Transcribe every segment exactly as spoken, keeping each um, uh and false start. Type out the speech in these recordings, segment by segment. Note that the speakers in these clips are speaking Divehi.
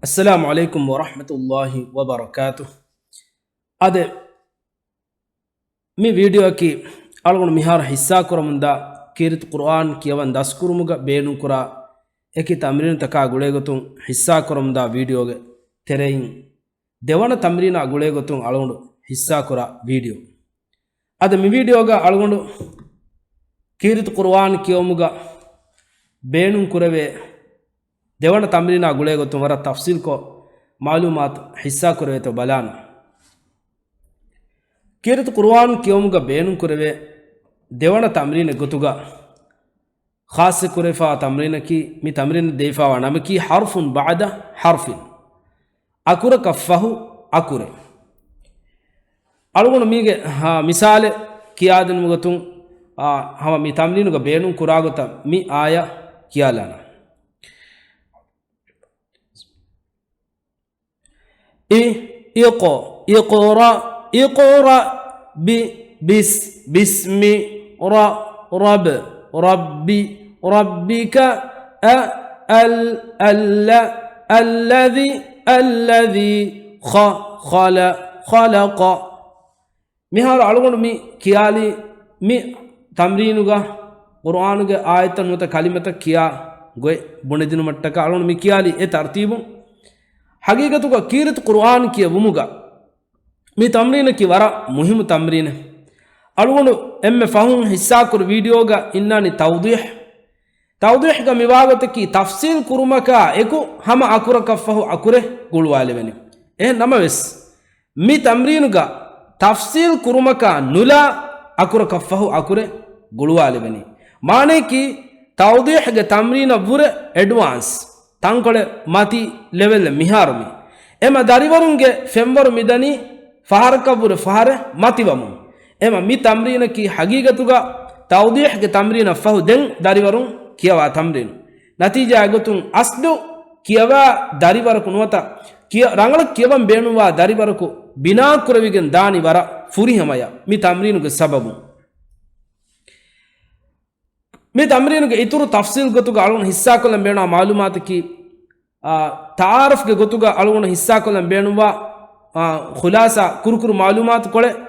އައްސަލާމު ޢަލައިކުމް ވަރަޙްމަތުﷲި ވަބަރަކާތުހު. އާދެ، މި ވީޑިއޯއަކީ އަޅުގަނޑު މިހާރު ޙިއްޞާކުރަމުންދާ ކީރިތި ޤުރުއާން ކިޔަވަން ދަސްކުރުމުގަ ބޭނުންކުރާ އެކި ތަމްރީނުތަކާ ގުޅޭގޮތުން ޙިއްޞާކުރަމުންދާ ވީޑިއޯގެ ތެރެއިން ދެވަނަ ތަމްރީނާ ގުޅޭގޮތުން އަޅުގަނޑު ޙިއްޞާކުރާ ވީޑިއޯ. އަދި މި ވީޑިއޯގަ އަޅުގަނޑު ކީރިތި ޤުރުއާން ކިޔެވުމުގަ ބޭނުންކުރެވޭ ދެވަނަ ތަމްރީނާ ގުޅޭގޮތުން ވަރަށް ތަފްޞީލްކޮށް މަޢުލޫމާތު ޙިއްޞާކުރެވޭތޯ ބަލާނަން. ކީރިތި ޤުރުއާން ކިޔެވުމުގަ ބޭނުންކުރެވޭ ދެވަނަ ތަމްރީނެއް ގޮތުގަ، ޚާއްޞަކުރެވިފާ ތަމްރީނަކީ، މި ތަމްރީނަށް ދެވިފާވާ ނަމަކީ ޙަރްފުން ބަޢުދަ ޙަރްފިން، އަކުރަކަށްފަހު އަކުރެއް. އަޅުގަނޑު މީގެ، އާ، މިސާލެއް ކިޔާދިނުމުގެ ގޮތުން، އާ، ހަމަ މި ތަމްރީނުގަ ބޭނުން ކުރާގޮތަށް މި އާޔަތް ކިޔާލާނަން. އި، އިޤް، އިޤްރަ، އިޤްރަ، ބި، ބިސް، ބިސްމި، ރަ، ރަބް، ރައްބި، ރައްބިކަ، އަ، އަލް، އައްލަ، އައްލަޛި، އައްލަޛީ، ޚަ، ޚަލަ، ޚަލަޤަ. މިހާރު އަޅުގަނޑު މި ކިޔާލީ މި ތަމްރީނުގަ ޤުރުއާނުގެ އާޔަތްތައް ނުވަތަ ކަލިމަތައް ކިޔާ ގޮތް ބުނެދިނުމަށްޓަކާ އަޅުގަނޑު މި ކިޔާލީ އެ ތަރުތީބުން. ޙަޤީޤަތުގަ ކީރިތި ޤުރުއާން ކިޔެވުމުގަ މި ތަމްރީނަކީ ވަރަށް މުހިއްމު ތަމްރީނެއް. އަޅުގަނޑު އެންމެ ފަހުން ޙިއްޞާކުރި ވީޑިއޯގަ އިންނާނީ ތައުޟީޙް. ތައުޟީޙްގަ މިވާގޮތަކީ ތަފްޞީލް ކުރުމަކާ އެކު ހަމަ އަކުރަކަށްފަހު އަކުރެއް ގުޅުވާލެވެނީ. އެހެން ނަމަވެސް، މި ތަމްރީނުގަ ތަފްޞީލް ކުރުމަކާ ނުލާ އަކުރަކަށްފަހު އަކުރެއް ގުޅުވާލެވެނީ. މާނަޔަކީ، ތައުޟީޙްގެ ތަމްރީނަށްވުރެ އެޑްވާންސް، ތަންކޮޅެއް މަތި ލެވެލްއެއް މިހާރު މި. އެމަ ދަރިވަރުންގެ ފެންވަރު މިދަނީ ފަހަރަކަށްވުރެ ފަހަރެއް މަތިވަމުން. އެމަ މި ތަމްރީނަކީ ޙަޤީޤަތުގަ ތައުޟީޙްގެ ތަމްރީނަށްފަހު ދެން ދަރިވަރުން ކިޔަވާ ތަމްރީނު. ނަތީޖާއެއް ގޮތުން އަސްލު ކިޔަވާ ދަރިވަރަކު ނުވަތަ ކިޔަ-، ރަނގަޅަށް ކިޔަވަން ބޭނުންވާ ދަރިވަރަކު ބިނާކުރެވިގެން ދާނީ ވަރަށް ފުރިހަމަޔަށް މި ތަމްރީނުގެ ސަބަބުން. މި ތަމްރީނުގެ އިތުރު ތަފްޞީލް ގޮތުގަ އަޅުގަނޑު ޙިއްޞާކޮށްލަން ބޭނުންވާ މަޢުލޫމާތަކީ، އާ، ތަޢާރަފްގެ ގޮތުގަ އަޅުގަނޑު ޙިއްޞާކޮށްލަން ބޭނުންވާ، އާ، ޚުލާޞާ ކުރުކުރު މަޢުލޫމާތު ކޮޅެއް.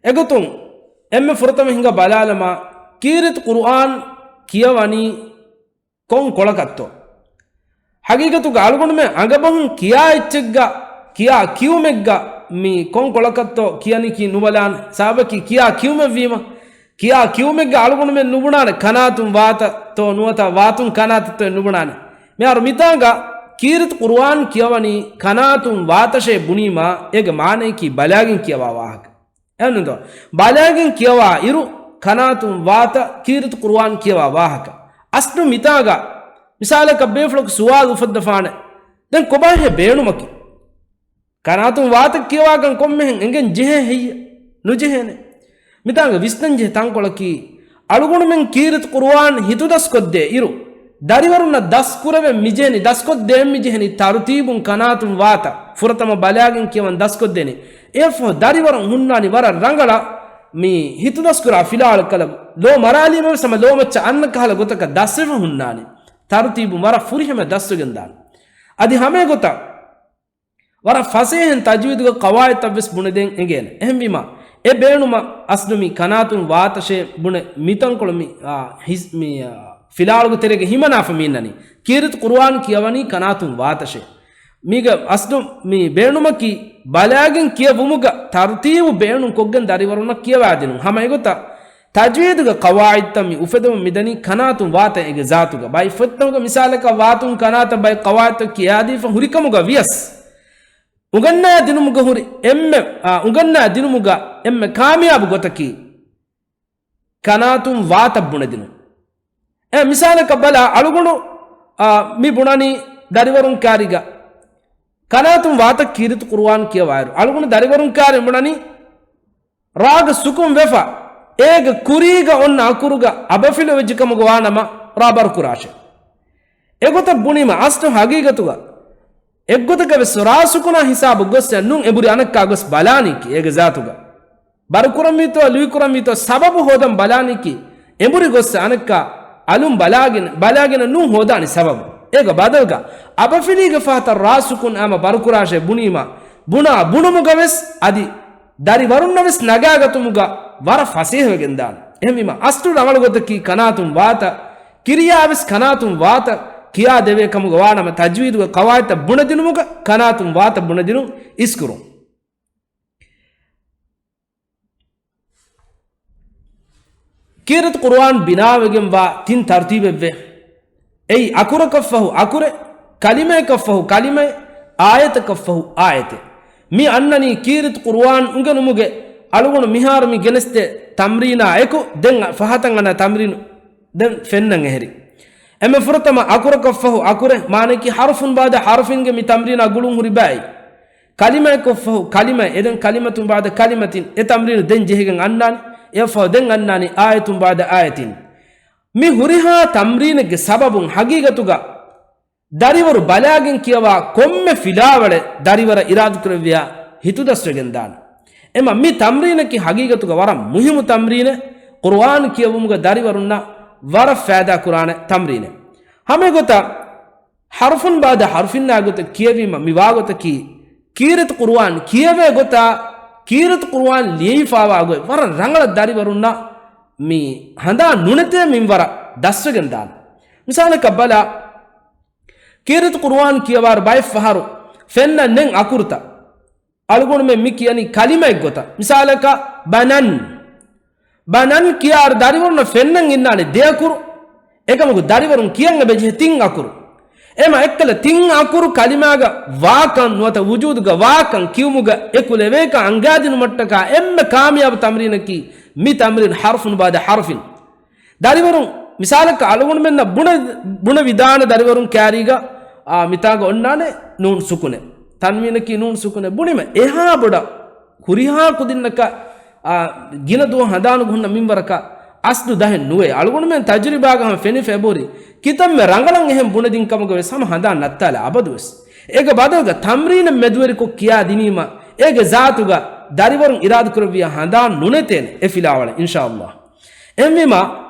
އެގޮތުން އެންމެ ފުރަތަމަ ހިނގަ ބަލާލަމާ، ކީރިތި ޤުރުއާން ކިޔަވަނީ ކޮން ކޮޅަކަށްތޯ؟ ޙަޤީޤަތުގަ އަޅުގަނޑުމެން އަނގަބަހުން ކިޔާ އެއްޗެއްގަ، ކިޔާ ކިޔުމެއްގަ މި ކޮން ކޮޅަކަށްތޯ ކިޔަނީކީ ނުބަލާނެ. ސަބަބަކީ ކިޔާ ކިޔުމެއްވީމަ، ކިޔާ ކިޔުމެއްގަ އަޅުގަނޑުމެން ނުބުނާނެ ކަނާތުން ވާތަތޯ ނުވަތަ ވާތުން ކަނާތަތޯ ނުބުނާނެ. މިހާރު މިތާނގަ ކީރިތި ޤުރުއާން ކިޔަވަނީ ކަނާތުން ވާތަށޭ ބުނީމާ، އޭގެ މާނަޔަކީ ބަލާގެން ކިޔަވާ ވާހަކަ. އެހެންނު ބަލާގެން ކިޔަވާ އިރު، ކަނާތުން ވާތަ ކީރިތި ޤުރުއާން ކިޔަވާ ވާހަކަ. އަސްލު މިތާގަ މިސާލަކަށް ބޭފުޅަކު ސުވާލު އުފައްދަފާނެ، ދެން ކޮބާހޭ ބޭނުމަކީ؟ ކަނާތުން ވާތަ ކިޔަވާކަން ކޮންމެހެން އެނގެން ޖެހޭ ހެއްޔެ؟ ނުޖެހޭނެ. މިތާގަ ވިސްނަންޖެހޭ ތަންކޮޅަކީ، އަޅުގަނޑުމެން ކީރިތި ޤުރުއާން ހިތުދަސްކޮށްދޭ އިރު، ދަރިވަރުންނަށް ދަސްކުރެވެން މިޖެހެނީ، ދަސްކޮށްދޭން މިޖެހެނީ ތަރުތީބުން ކަނާތުން ވާތަ ފުރަތަމަ ބަލާގެން ކިޔަވަން ދަސްކޮށްދޭނީ. އެއަށްފަހު ދަރިވަރުން ހުންނާނީ ވަރަށް ރަނގަޅަށް މި ހިތުދަސްކުރާ ފިލާވަޅު ކަލަ ލޯ މަރާލީމަވެސް ހަމަ ލޯމައްޗަށް އަންނަ ކަހަލަ ގޮތަކަށް ދަސްވެފަ ހުންނާނީ. ތަރުތީބުން ވަރަށް ފުރިހަމަ ދަސްވެގެން ދާނެ. އަދި ހަމައެގޮތަށް ވަރަށް ފަސޭހައިން ތަޖްވީދުގެ ޤަވާޢިދުތައްވެސް ބުނެދޭން އެނގޭނެ. އެހެންވީމާ، އެ ބޭނުމަށް އަސްލު މި ކަނާތުން ވާތަށޭ ބުނެ މިތަންކޮޅު މި، އާ، ހިސް-، މި، އާ، ފިލާވަޅުގެ ތެރޭގަ ހިމަނާފަ މި އިންނަނީ. ކީރިތި ޤުރުއާން ކިޔަވަނީ ކަނާތުން ވާތަށޭ. މީގެ އަސްލު މި ބޭނުމަކީ ބަލާގެން ކިޔެވުމުގަ ތަރުތީބު ބޭނުން ކޮށްގެން ދަރިވަރުންނަށް ކިޔަވާދިނުން. ހަމަ އެގޮތަށް ތަޖްވީދުގެ ޤަވާޢިދުތައް މި އުފެދެމުން މިދަނީ ކަނާތުން ވާތަ އޭގެ ޒާތުގަ. ބައި ފޮތްތަކުގަ މިސާލަކަށް ވާތުން ކަނާތަށް ބައި ޤަވާޢިދުތައް ކިޔާދީފަ ހުރިކަމުގަ ވިޔަސް، އުނގަންނާ ދިނުމުގަ ހުރި އެންމެ، އާ، އުނގަންނާ ދިނުމުގަ އެންމެ ކާމިޔާބު ގޮތަކީ ކަނާތުން ވާތައް ބުނެދިނުން. އެ މިސާލަކަށް ބަލާ، އަޅުގަނޑު، އާ، މި ބުނަނީ ދަރިވަރުން ކާރިގަ ކަނާތުން ވާތައް ކީރިތި ޤުރުއާން ކިޔަވާއިރު، އަޅުގަނޑު ދަރިވަރުން ކާރި ބުނަނީ ރާގަ ސުކުން ވެފަ، އޭގެ ކުރީގަ އޮންނަ އަކުރުގަ އަބަފިލަވެއްޖެ ކަމުގަ ވާނަމަ، ރާ ބަރުކުރާށޭ. އެގޮތަށް ބުނީމަ، އަސްލު ހަގީގަތުގަ އެއްގޮތަކަށް ވެސް ރާ ސުކުނާ ހިސާބު ގޮއްސަ ނޫން. އެނބުރި އަނެއްކާ ގޮސް ބަލާނީކީ އޭގެ ޒާތުގަ. ބަރުކުރަންވީތޯ، ލުއިކުރަންވީތޯ، ސަބަބު ހޯދަން ބަލާނީކީ އެނބުރި ގޮއްސަ އަނެއްކާ އަލުން ބަލާގެން، ބަލާގެން ނޫން ހޯދާނީ ސަބަބު. އޭގެ ބަދަލުގަ އަބަފިލީގެ ފަހަތަށް ރާސިޚުން އާމަ ބަރުކުރާށޭ ބުނީމަ، ބުނާ ބުނުމުގަ ވެސް އަދި ދަރިވަރުންނަށް ވެސް ނަގާގަތުމުގަ ވަރަށް ފަސޭހަވެގެން ދާނެ. އެހެންވީމަ، އަސްލު ރަނގަޅު ގޮތަކީ ކަނާތުން ވާތަ، ކިރިޔާ ވެސް ކަނާތުން ވާތަ ކިޔާ ދެވޭ ކަމުގަ ވާނަމަ، ތަޖްވީދުގެ ޤަވާޢިދުތައް ބުނެދިނުމުގަ ކަނާތުން ވާތަ ބުނެދިނުން އިސްކުރުން. ކީރިތި ޤުރުއާން ބިނާވެގެންވާ ތިން ތަރުތީބެއްވޭ. އެއީ އަކުރަކަށްފަހު އަކުރެއް، ކަލިމަޔަކަށްފަހު ކަލިމައެއް، އާޔަތަކަށްފަހު އާޔަތެއް. މި އަންނަނީ ކީރިތި ޤުރުއާން އުނގެނުމުގެ އަޅުގަނޑު މިހާރު މި ގެނެސްދޭ ތަމްރީނާ އެކު ދެން ފަހަތަށް އަންނަ ތަމްރީނު ދެން ފެންނަން އެހެރި. އެންމެ ފުރަތަމަ އަކުރަކަށްފަހު އަކުރެއް، މާނައަކީ ޙަރުފުން ބަޢުދަ ޙަރުފިންގެ މި ތަމްރީނާ ގުޅުން ހުރި ބައި. ކަލިމައަކަށްފަހު ކަލިމައެއް، އެދެން ކަލިމަތުން ބަޢުދަ ކަލިމަތިން، އެ ތަމްރީނު ދެން ޖެހިގެން އަންނާނެ. އެއަށްފަހު ދެން އަންނާނީ އާޔަތުން ބަޢުދަ އާޔަތިން. މި ހުރިހާ ތަމްރީނެއްގެ ސަބަބުން ހަގީގަތުގަ ދަރިވަރު ބަލާގެން ކިޔަވާ ކޮންމެ ފިލާވަޅެއް ދަރިވަރަށް އިރާދަކުރެއްވިޔާ ހިތުދަސްވެގެން ދާނެ. އެމަ މި ތަމްރީނަކީ ހަގީގަތުގަ ވަރަށް މުހިއްމު ތަމްރީނެއް، ޤުރުއާން ކިޔެވުމުގަ ދަރިވަރުންނަށް ވަރަށް ފައިދާ ކުރާނެ ތަމްރީނެއް. ހަމައެގޮތަށް ޙަރުފުން ބަޢުދަ ޙަރުފިންނާ ގޮތަށް ކިޔެވީމަ މި ވާގޮތަކީ، ކީރިތި ޤުރުއާން ކިޔެވޭ ގޮތާ، ކީރިތި ޤުރުއާން ލިޔެވިފާވާ ގޮތް ވަރަށް ރަނގަޅަށް ދަރިވަރުންނަށް މި ހަނދާން ނުނެތޭ މިންވަރަށް ދަސްވެގެން ދާނެ. މިސާލަކަށް ބަލާ، ކީރިތި ޤުރުއާން ކިޔަވާއިރު ބައެއް ފަހަރު ފެންނަން ނެތް އަކުރުތައް. އަޅުގަނޑުމެން މި ކިޔަނީ ކަލިމައެއް ގޮތަށް. މިސާލަކަށް ބަނަން. ބަނަން ކިޔާއިރު ދަރިވަރުންނަށް ފެންނަން އިންނާނެ ދެ އަކުރު. އެކަމަކު ދަރިވަރުން ކިޔަން އެބަޖެހޭ ތިން އަކުރު. އެމަ އެއްކަލަ ތިން އަކުރު ކަލިމާގަ ވާކަން ނުވަތަ ވުޖޫދުގަ ވާކަން ކިޔުމުގަ އެކުލެވޭކަން އަންގާދިނުމަށްޓަކާ އެންމެ ކާމިޔާބު ތަމްރީނަކީ މި ތަމްރީން ޙަރުފުން ބަޢުދަ ޙަރުފިން. ދަރިވަރުން މިސާލަކަށް އަޅުގަނޑުމެންނަށް ބުނެ، ބުނެވިދާނެ ދަރިވަރުން ކާރީގަ، އާ، މިތާގަ އޮންނާނެ ނޫން ސުކުނެއް. ތަންވީނަކީ ނޫން ސުކުނެއް. ބުނީމަ އެހާ ބޮޑަށް ހުރިހާ ކުދިންނަކަށް، އާ، ގިނަ ދުވަހު ހަނދާނުގަ ހުންނަ މިންވަރަކަށް އަސްލު ދަހެއް ނުވޭ. އަޅުގަނޑުމެން ތަޖުރިބާގަ ހަމަ ފެނިފަ އެބަހުރި. ކިތަންމެ ރަނގަޅަށް އެހެން ބުނެދިން ކަމުގަ ވެސް ހަމަ ހަނދާން ނައްތާލާ އަބަދުވެސް. އޭގެ ބަދަލުގަ ތަމްރީނެއް މެދުވެރިކޮށް ކިޔާ ދިނީމަ އޭގެ ޒާތުގަ ދަރިވަރުން އިރާދަކުރެއްވިޔާ ހަނދާން ނުނެތޭނެ އެ ފިލާވަޅެއް އިންޝާﷲ. އެހެންވީމަ،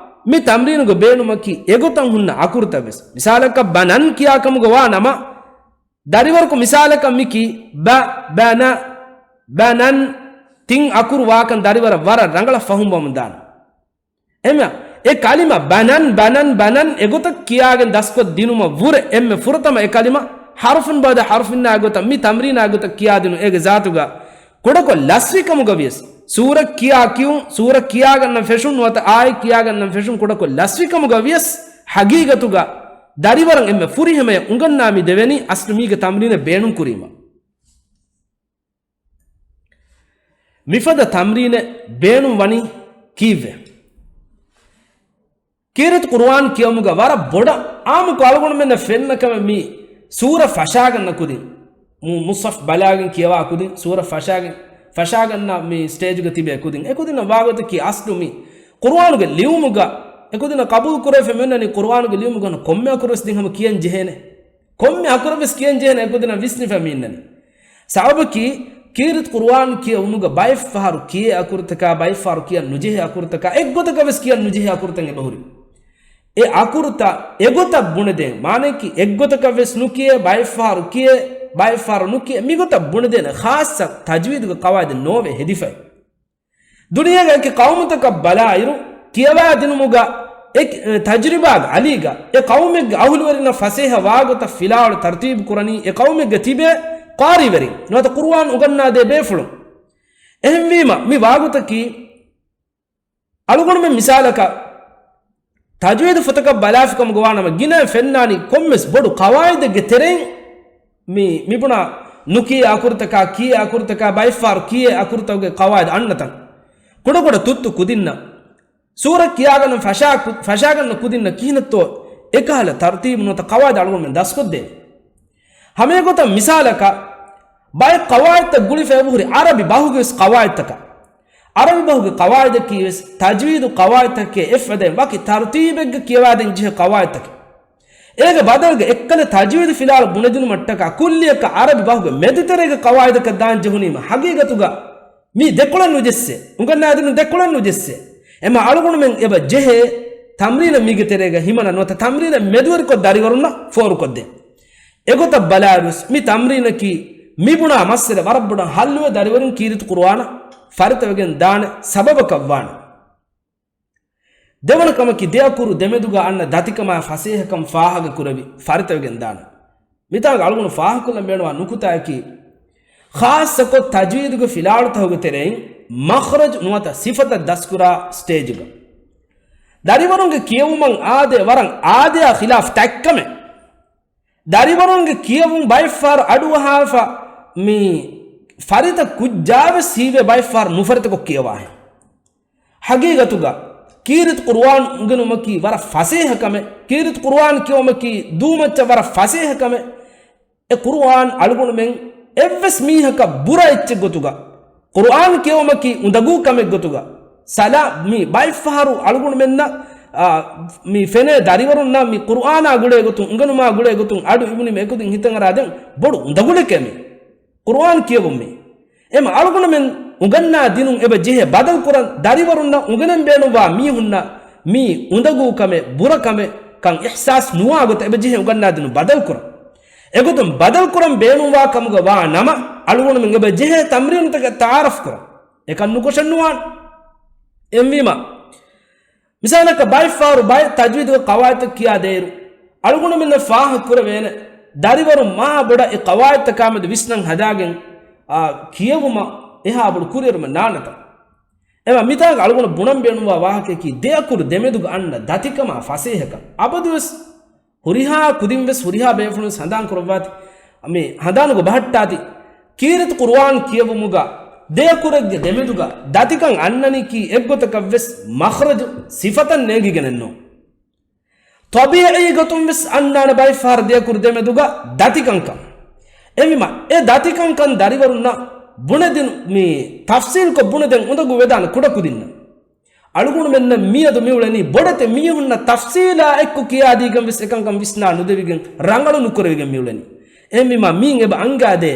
މި ތަމްރީނުގެ ބޭނުމަކީ އެގޮތަށް ހުންނަ އަކުރުތައް ވެސް. މިސާލަކަށް ބަނަން ކިޔާ ކަމުގަ ވާ ނަމަ، ދަރިވަރަކު މިސާލަކަށް މިކީ ބަ، ބަނަ، ބަނަން ތިން އަކުރު ވާކަން ދަރިވަރަށް ވަރަށް ރަނގަޅަށް ފަހުމްވަމުން ދާނެ. އެމަ، އެ ކަލިމަ ބަނަން، ބަނަން، ބަނަން އެގޮތަށް ކިޔާގެން ދަސްކޮށް ދިނުމަށް ވުރެ އެންމެ ފުރަތަމަ އެ ކަލިމަ ޙަރުފުން ބަޢުދަ ޙަރުފިންނާ ގޮތަށް މި ތަމްރީނާ ގޮތަށް ކިޔާދިނުން އޭގެ ޒާތުގަ ކުޑަކޮށް ލަސްވިކަމުގަ ވިޔަސް، ސޫރަ ކިޔާ ކިޔުން، ސޫރަ ކިޔާގަންނަން ފެށުން ނުވަތަ އާޔަތް ކިޔާގަންނަން ފެށުން ކުޑަކޮށް ލަސްވިކަމުގަ ވިޔަސް، ހަގީގަތުގަ ދަރިވަރަށް އެންމެ ފުރިހަމަޔަށް އުނގަންނާ މި ދެވެނީ އަސްލު މީގެ ތަމްރީނެއް ބޭނުން ކުރީމަ. މިފަދަ ތަމްރީނެއް ބޭނުން ވަނީ ކީއްވެ؟ ކީރިތި ޤުރުއާން ކިޔަވުމުގަ ވަރަށް ބޮޑަށް އާއްމުކޮށް އަޅުގަނޑުމެންނަށް ފެންނަ ކަމެއް މި ސޫރަ ފަށާގަންނަ ކުދިން، މު-، މުޞްޙަފް ބަލާގެން ކިޔަވާ ކުދިން، ސޫރަ ފަށާގެން، ފަށާގަންނަ މި ސްޓޭޖުގަ ތިބޭ ކުދިން. އެކުދިންނަށް ވާގޮތަކީ އަސްލު މި ޤުރުއާނުގެ ލިޔުމުގަ، އެކުދިންނަށް ޤަބޫލު ކުރެވިފަ މިއޮންނަނީ ޤުރުއާނުގެ ލިޔުމުގަ ކޮންމެ އަކުރެއްވެސް ދިން ހަމަ ކިޔަން ޖެހޭނެ. ކޮންމެ އަކުރެއްވެސް ކިޔަން ޖެހޭނެ އެކުދިންނަށް ވިސްނިފަ މިއިންނަނީ. ސަބަބަކީ، ކީރިތި ޤުރުއާން ކިޔެވުމުގަ ބައެއްފަހަރު ކިޔޭ އަކުރުތަކާ، ބައެއްފަހަރު ކިޔަން ނުޖެހޭ އަކުރުތަކާ، އެއްގޮތަކަށް ވެސް ކިޔަން ނުޖެހޭ އަކުރުތައް އެބަހުރި. އެ އަކުރުތައް އެގޮތަށް ބުނެދޭން، މާނައަކީ، އެއްގޮތަކަށް ވެސް ނުކިޔޭ، ބައެއްފަހަރު ކިޔޭ، ބައެއްފަހަރު ނުކިޔޭ، މިގޮތަށް ބުނެދޭނެ ޚާއްޞަ ތަޖްވީދުގެ ޤަވާއިދެއް ނޯވެ ހެދިފައި. ދުނިޔޭގެ އެކި ޤައުމުތަކަށް ބަލާއިރު، ކިޔަވާދިނުމުގަ އެ، އެ، ތަޖްރިބާގެ އަލީގަ އެ ޤައުމެއްގެ އަހުލުވެރިންނަށް ފަސޭހަ ވާގޮތަށް ފިލާވަޅު ތަރުތީބު ކުރަނީ އެ ޤައުމެއްގެ ތިބޭ ޤާރީވެރިން ނުވަތަ ޤުރުއާން އުގަންނާދޭ ބޭފުޅުން. އެހެންވީމަ، މި ވާގޮތަކީ އަޅުގަނޑުމެން މިސާލަކަށް ތަޖްވީދު ފޮތަކަށް ބަލާފިކަމުގަ ވާނަމަ، ގިނަ ފެންނާނީ ކޮންމެސް ބޮޑު ޤަވާއިދެއްގެ ތެރެއިން މި، މިބުނާ ނުކިޔޭ އަކުރުތަކާ، ކިޔޭ އަކުރުތަކާ، ބައެއްފަހަރު ކިޔޭ އަކުރުތަކުގެ ޤަވާއިދު އަންނަތަން. ކުޑަކުޑަ ތުއްތު ކުދިންނަށް ސޫރަ ކިޔާގަންނަ ފަށާ ކު-، ފަށާގަންނަ ކުދިންނަށް ކިހިނެއްތޯ އެކަހަލަ ތަރުތީބު ނުވަތަ ޤަވާއިދު އަޅުގަނޑުމެން ދަސްކޮށްދޭނެ. ހަމައެގޮތަށް މިސާލަކަށް، ބައެއް ޤަވާއިދުތައް ގުޅިފަ އެބަހުރި ޢަރަބި ބަހުގެ ވެސް ޤަވާއިދުތަކަށް. ޢަރަބި ބަހުގެ ޤަވާއިދަކީ ވެސް ތަޖްވީދު ޤަވާއިދުތަކެއް އެއްފަދައިން ވަކި ތަރުތީބެއްގަ ކިޔަވާދޭން ޖެހޭ ޤަވާއިދުތަކެއް. އޭގެ ބަދަލުގަ އެއްކަލަ ތަޖްވީދު ފިލާވަޅު ބުނެދިނުމަށްޓަކާ ކުއްލިއަކަށް ޢަރަބި ބަހުގެ މެދުތެރޭގެ ޤަވާއިދަކަށް ދާން ޖެހުނީމަ، ޙަޤީޤަތުގަ މީ ދެކޮޅަށް ނުޖެއްސޭ، އުނގަންނާދިނުން ދެކޮޅަށް ނުޖެއްސޭ. އެމަ އަޅުގަނޑުމެން އެބަ ޖެހޭ ތަމްރީނަށް މީގެ ތެރޭގަ ހިމަނަ ނުވަތަ ތަމްރީނަށް މެދުވެރިކޮށް ދަރިވަރުންނަށް ފޯރުކޮށްދޭ. އެގޮތަށް ބަލާއިރުވެސް މި ތަމްރީނަކީ މިބުނާ މައްސަލަ ވަރަށް ބޮޑަށް ހައްލުވެ ދަރިވަރުން ކީރިތި ޤުރުއާނަށް ފަރިތަވެގެން ދާނެ ސަބަބަކަށް ވާނެ. ދެވަނަ ކަމަކީ ދެ އަކުރު ދެމެދުގަ އަންނަ ދަތިކަމާ ފަސޭހަކަން ފާހަގަކުރެވި ފަރިތަވެގެން ދާނެ. މިތާގަ އަޅުގަނޑު ފާހަގަކޮށްލަން ބޭނުންވާ ނުކުތާއަކީ، ޚާއްޞަކޮށް ތަޖްވީދުގެ ފިލާވަޅުތަކުގެ ތެރެއިން މަޚްރަޖު ނުވަތަ ސިފަތައް ދަސްކުރާ ސްޓޭޖުގަ ދަރިވަރުންގެ ކިޔެވުމަށް އާދޭ ވަރަށް އާދަޔާ ޚިލާފް ތައްކަމެއް. ދަރިވަރުންގެ ކިޔެވުން ބައެއްފަހަރު އަޑުއަހާފަ މި ފަރިތަ ކުއްޖާވެސް ހީވޭ ބައެއްފަހަރު ނުފަރިތަކޮށް ކިޔަވާހެން. ހަގީގަތުގަ ކީރިތި ޤުރުއާން އުނގެނުމަކީ ވަރަށް ފަސޭހަ ކަމެއް، ކީރިތި ޤުރުއާން ކިޔެވުމަކީ ދޫމައްޗަށް ވަރަށް ފަސޭހަ ކަމެއް. އެ ޤުރުއާން އަޅުގަނޑުމެން އެއްވެސް މީހަކަށް ބުރަ އެއްޗެއް ގޮތުގަ، ޤުރުއާން ކިޔެވުމަކީ އުނދަގޫ ކަމެއް ގޮތުގަ، ސަލާ މި ބައެއްފަހަރު އަޅުގަނޑުމެންނަށް، އާ، މި ފެނޭ ދަރިވަރުންނަށް މި ޤުރުއާނާ ގުޅޭ ގޮތުން، އުނގެނުމާ ގުޅޭ ގޮތުން އަޑު އިވުނީމަ އެކުދިން ހިތަށް އަރާދެން ބޮޑު އުނދަގުލެކޭ މި ޤުރުއާން ކިޔެވުން މީ. އެމަ އަޅުގަނޑުމެން އުނގަންނާ ދިނުން އެބަ ޖެހޭ ބަދަލު ކުރަން، ދަރިވަރުންނަށް އުނގެނެން ބޭނުންވާ މީހުންނަށް މީ އުނދަގޫ ކަމެއް، ބުރަ ކަމެއް ކަން އިޙްސާސް ނުވާ ގޮތަށް އެބަ ޖެހޭ އުނގަންނާ ދިނުން ބަދަލު ކުރަން. އެގޮތުން ބަދަލު ކުރަން ބޭނުންވާ ކަމުގަ ވާ ނަމަ، އަޅުގަނޑުމެން އެބަ ޖެހޭ ތަމްރީނުތަކަށް ތަޢާރަފް ކުރަން. އެކަން ނުކޮށެއް ނުވާނެ. އެހެންވީމަ، މިސާލަކަށް ބައެއްފަހަރު ބައެއް ތަޖްވީދުގެ ޤަވާޢިދުތައް ކިޔާ ދޭއިރު، އަޅުގަނޑުމެންނަށް ފާހަގަ ކުރެވޭނެ، ދަރިވަރުން މާ ބޮޑަށް އެ ޤަވާޢިދުތަކާމެދު ވިސްނަން ހަދާގެން، އާ، ކިޔެވުމަށް އެހާ ބޮޑު ކުރިއެރުމެއް ނާންނަތަ؟ އެމަ މިތާގަ އަޅުގަނޑު ބުނަން ބޭނުންވާ ވާހަކަޔަކީ، ދެ އަކުރު ދެމެދުގަ އަންނަ ދަތިކަމާ ފަސޭހަކަން. އަބަދުވެސް ހުރިހާ ކުދިންވެސް ހުރިހާ ބޭފުޅުން ހަނދާން ކުރައްވާތި. މި ހަނދާނުގަ ބަހައްޓާތި. ކީރިތި ޤުރުއާން ކިޔެވުމުގަ ދެ އަކުރެއްގެ ދެމެދުގަ ދަތިކަން އަންނަނީކީ އެއްގޮތަކަށްވެސް މަޚްރަޖު ސިފަތައް ނޭނގިގެނެއްނު. ޠަބީޢީ ގޮތުންވެސް އަންނާނެ ބައެއްފަހަރު ދެ އަކުރު ދެމެދުގަ ދަތިކަންކަން. އެހެންވީމަ، އެ ދަތިކަންކަން ދަރިވަރުންނަށް ބުނެދިނު މި ތަފްޞީލްކޮށް ބުނެދޭން އުނދަގޫ ވެދާނެ ކުޑަކުދިންނަށް. އަޅުގަނޑުމެންނަށް މިއަދު މިއުޅެނީ ބޮޑެތި މީހުންނަށް ތަފްޞީލާ އެއްކޮށް ކިޔާދީގެން ވެސް އެކަންކަން ވިސްނާ ނުދެވިގެން ރަނގަޅު ނުކުރެވިގެން މިއުޅެނީ. އެހެންވީމާ މީން އެބަ އަންގާދޭ،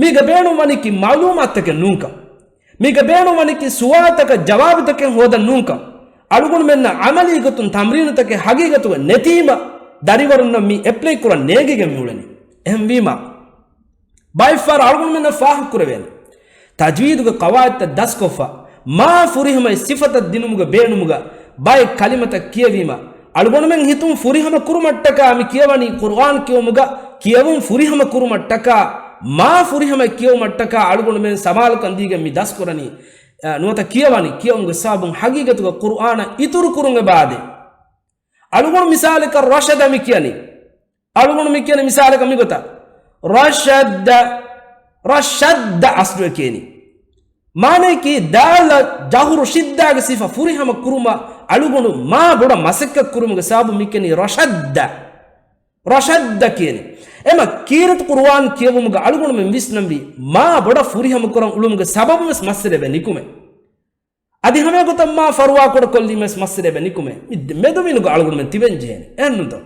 މީގަ ބޭނުންވަނީކީ މަޢުލޫމާތުތަކެއް ނޫންކަން. މީގަ ބޭނުންވަނީކީ ސުވާލުތަކަށް ޖަވާބުތަކެއް ހޯދަން ނޫންކަން. އަޅުގަނޑުމެންނަށް ޢަމަލީ ގޮތުން ތަމްރީނުތަކެއް ހަގީގަތުގަ ނެތީމަ، ދަރިވަރުންނަށް މި އެޕްލައި ކުރަން ނޭނގިގެން މިއުޅެނީ. އެހެންވީމާ، ބައެއްފަހަރު އަޅުގަނޑުމެންނަށް ފާހަގަކުރެވޭނެ. ތަޖްވީދުގެ ޤަވާޢިދުތައް ދަސްކޮށްފަ، މާ ފުރިހަމަ ސިފަތައް ދިނުމުގެ ބޭނުމުގަ ބައެއް ކަލިމަތައް ކިޔެވީމަ، އަޅުގަނޑުމެން ހިތުން ފުރިހަމަ ކުރުމަށްޓަކާ މި ކިޔަވަނީ ޤުރުއާން ކިޔެވުމުގަ ކިޔެވުން ފުރިހަމަ ކުރުމަށްޓަކާ، މާ ފުރިހަމަ ކިޔެވުމަށްޓަކާ އަޅުގަނޑުމެން ސަމާލުކަން ދީގެން މި ދަސްކުރަނީ، އަ، ނުވަތަ ކިޔަވަނީ، ކިޔެވުމުގެ ސަބަބުން ހަގީގަތުގަ ޤުރުއާނަށް އިތުރު ކުރުން އެބަ އާދޭ. އަޅުގަނޑު މިސާލަކަށް ރަޝަދަ މި ކިޔަނީ. އަޅުގަނޑު މި ކިޔަނީ މިސާލަކަށް މިގޮތަށް. ރަޝައްދަ، ރަޝައްދަ އަސްލު އެ ކިޔަނީ. މާނައަކީ ދާލަށް ޖަހުރު ޝިއްދާގެ ސިފަ ފުރިހަމަ ކުރުމަށް އަޅުގަނޑު މާ ބޮޑަށް މަސައްކަތް ކުރުމުގެ ސަބަބުން މި ކިޔަނީ ރަޝައްދަ. ރަޝައްދަ ކިޔަނީ. އެމަ ކީރިތި ޤުރުއާން ކިޔެވުމުގަ އަޅުގަނޑުމެން ވިސްނަންވީ މާ ބޮޑަށް ފުރިހަމަ ކުރަން އުޅުމުގެ ސަބަބުން ވެސް މައްސަލަ އެބަ ނިކުމޭ. އަދި ހަމައެގޮތަށް މާ ފަރުވާކުޑަ ކޮށްލީމަސް މައްސަލަ އެބަ ނިކުމޭ. މި މެދުމިނުގަ އަޅުގަނޑުމެން ތިބެން ޖެހޭނެ. އެހެންނުތޯ؟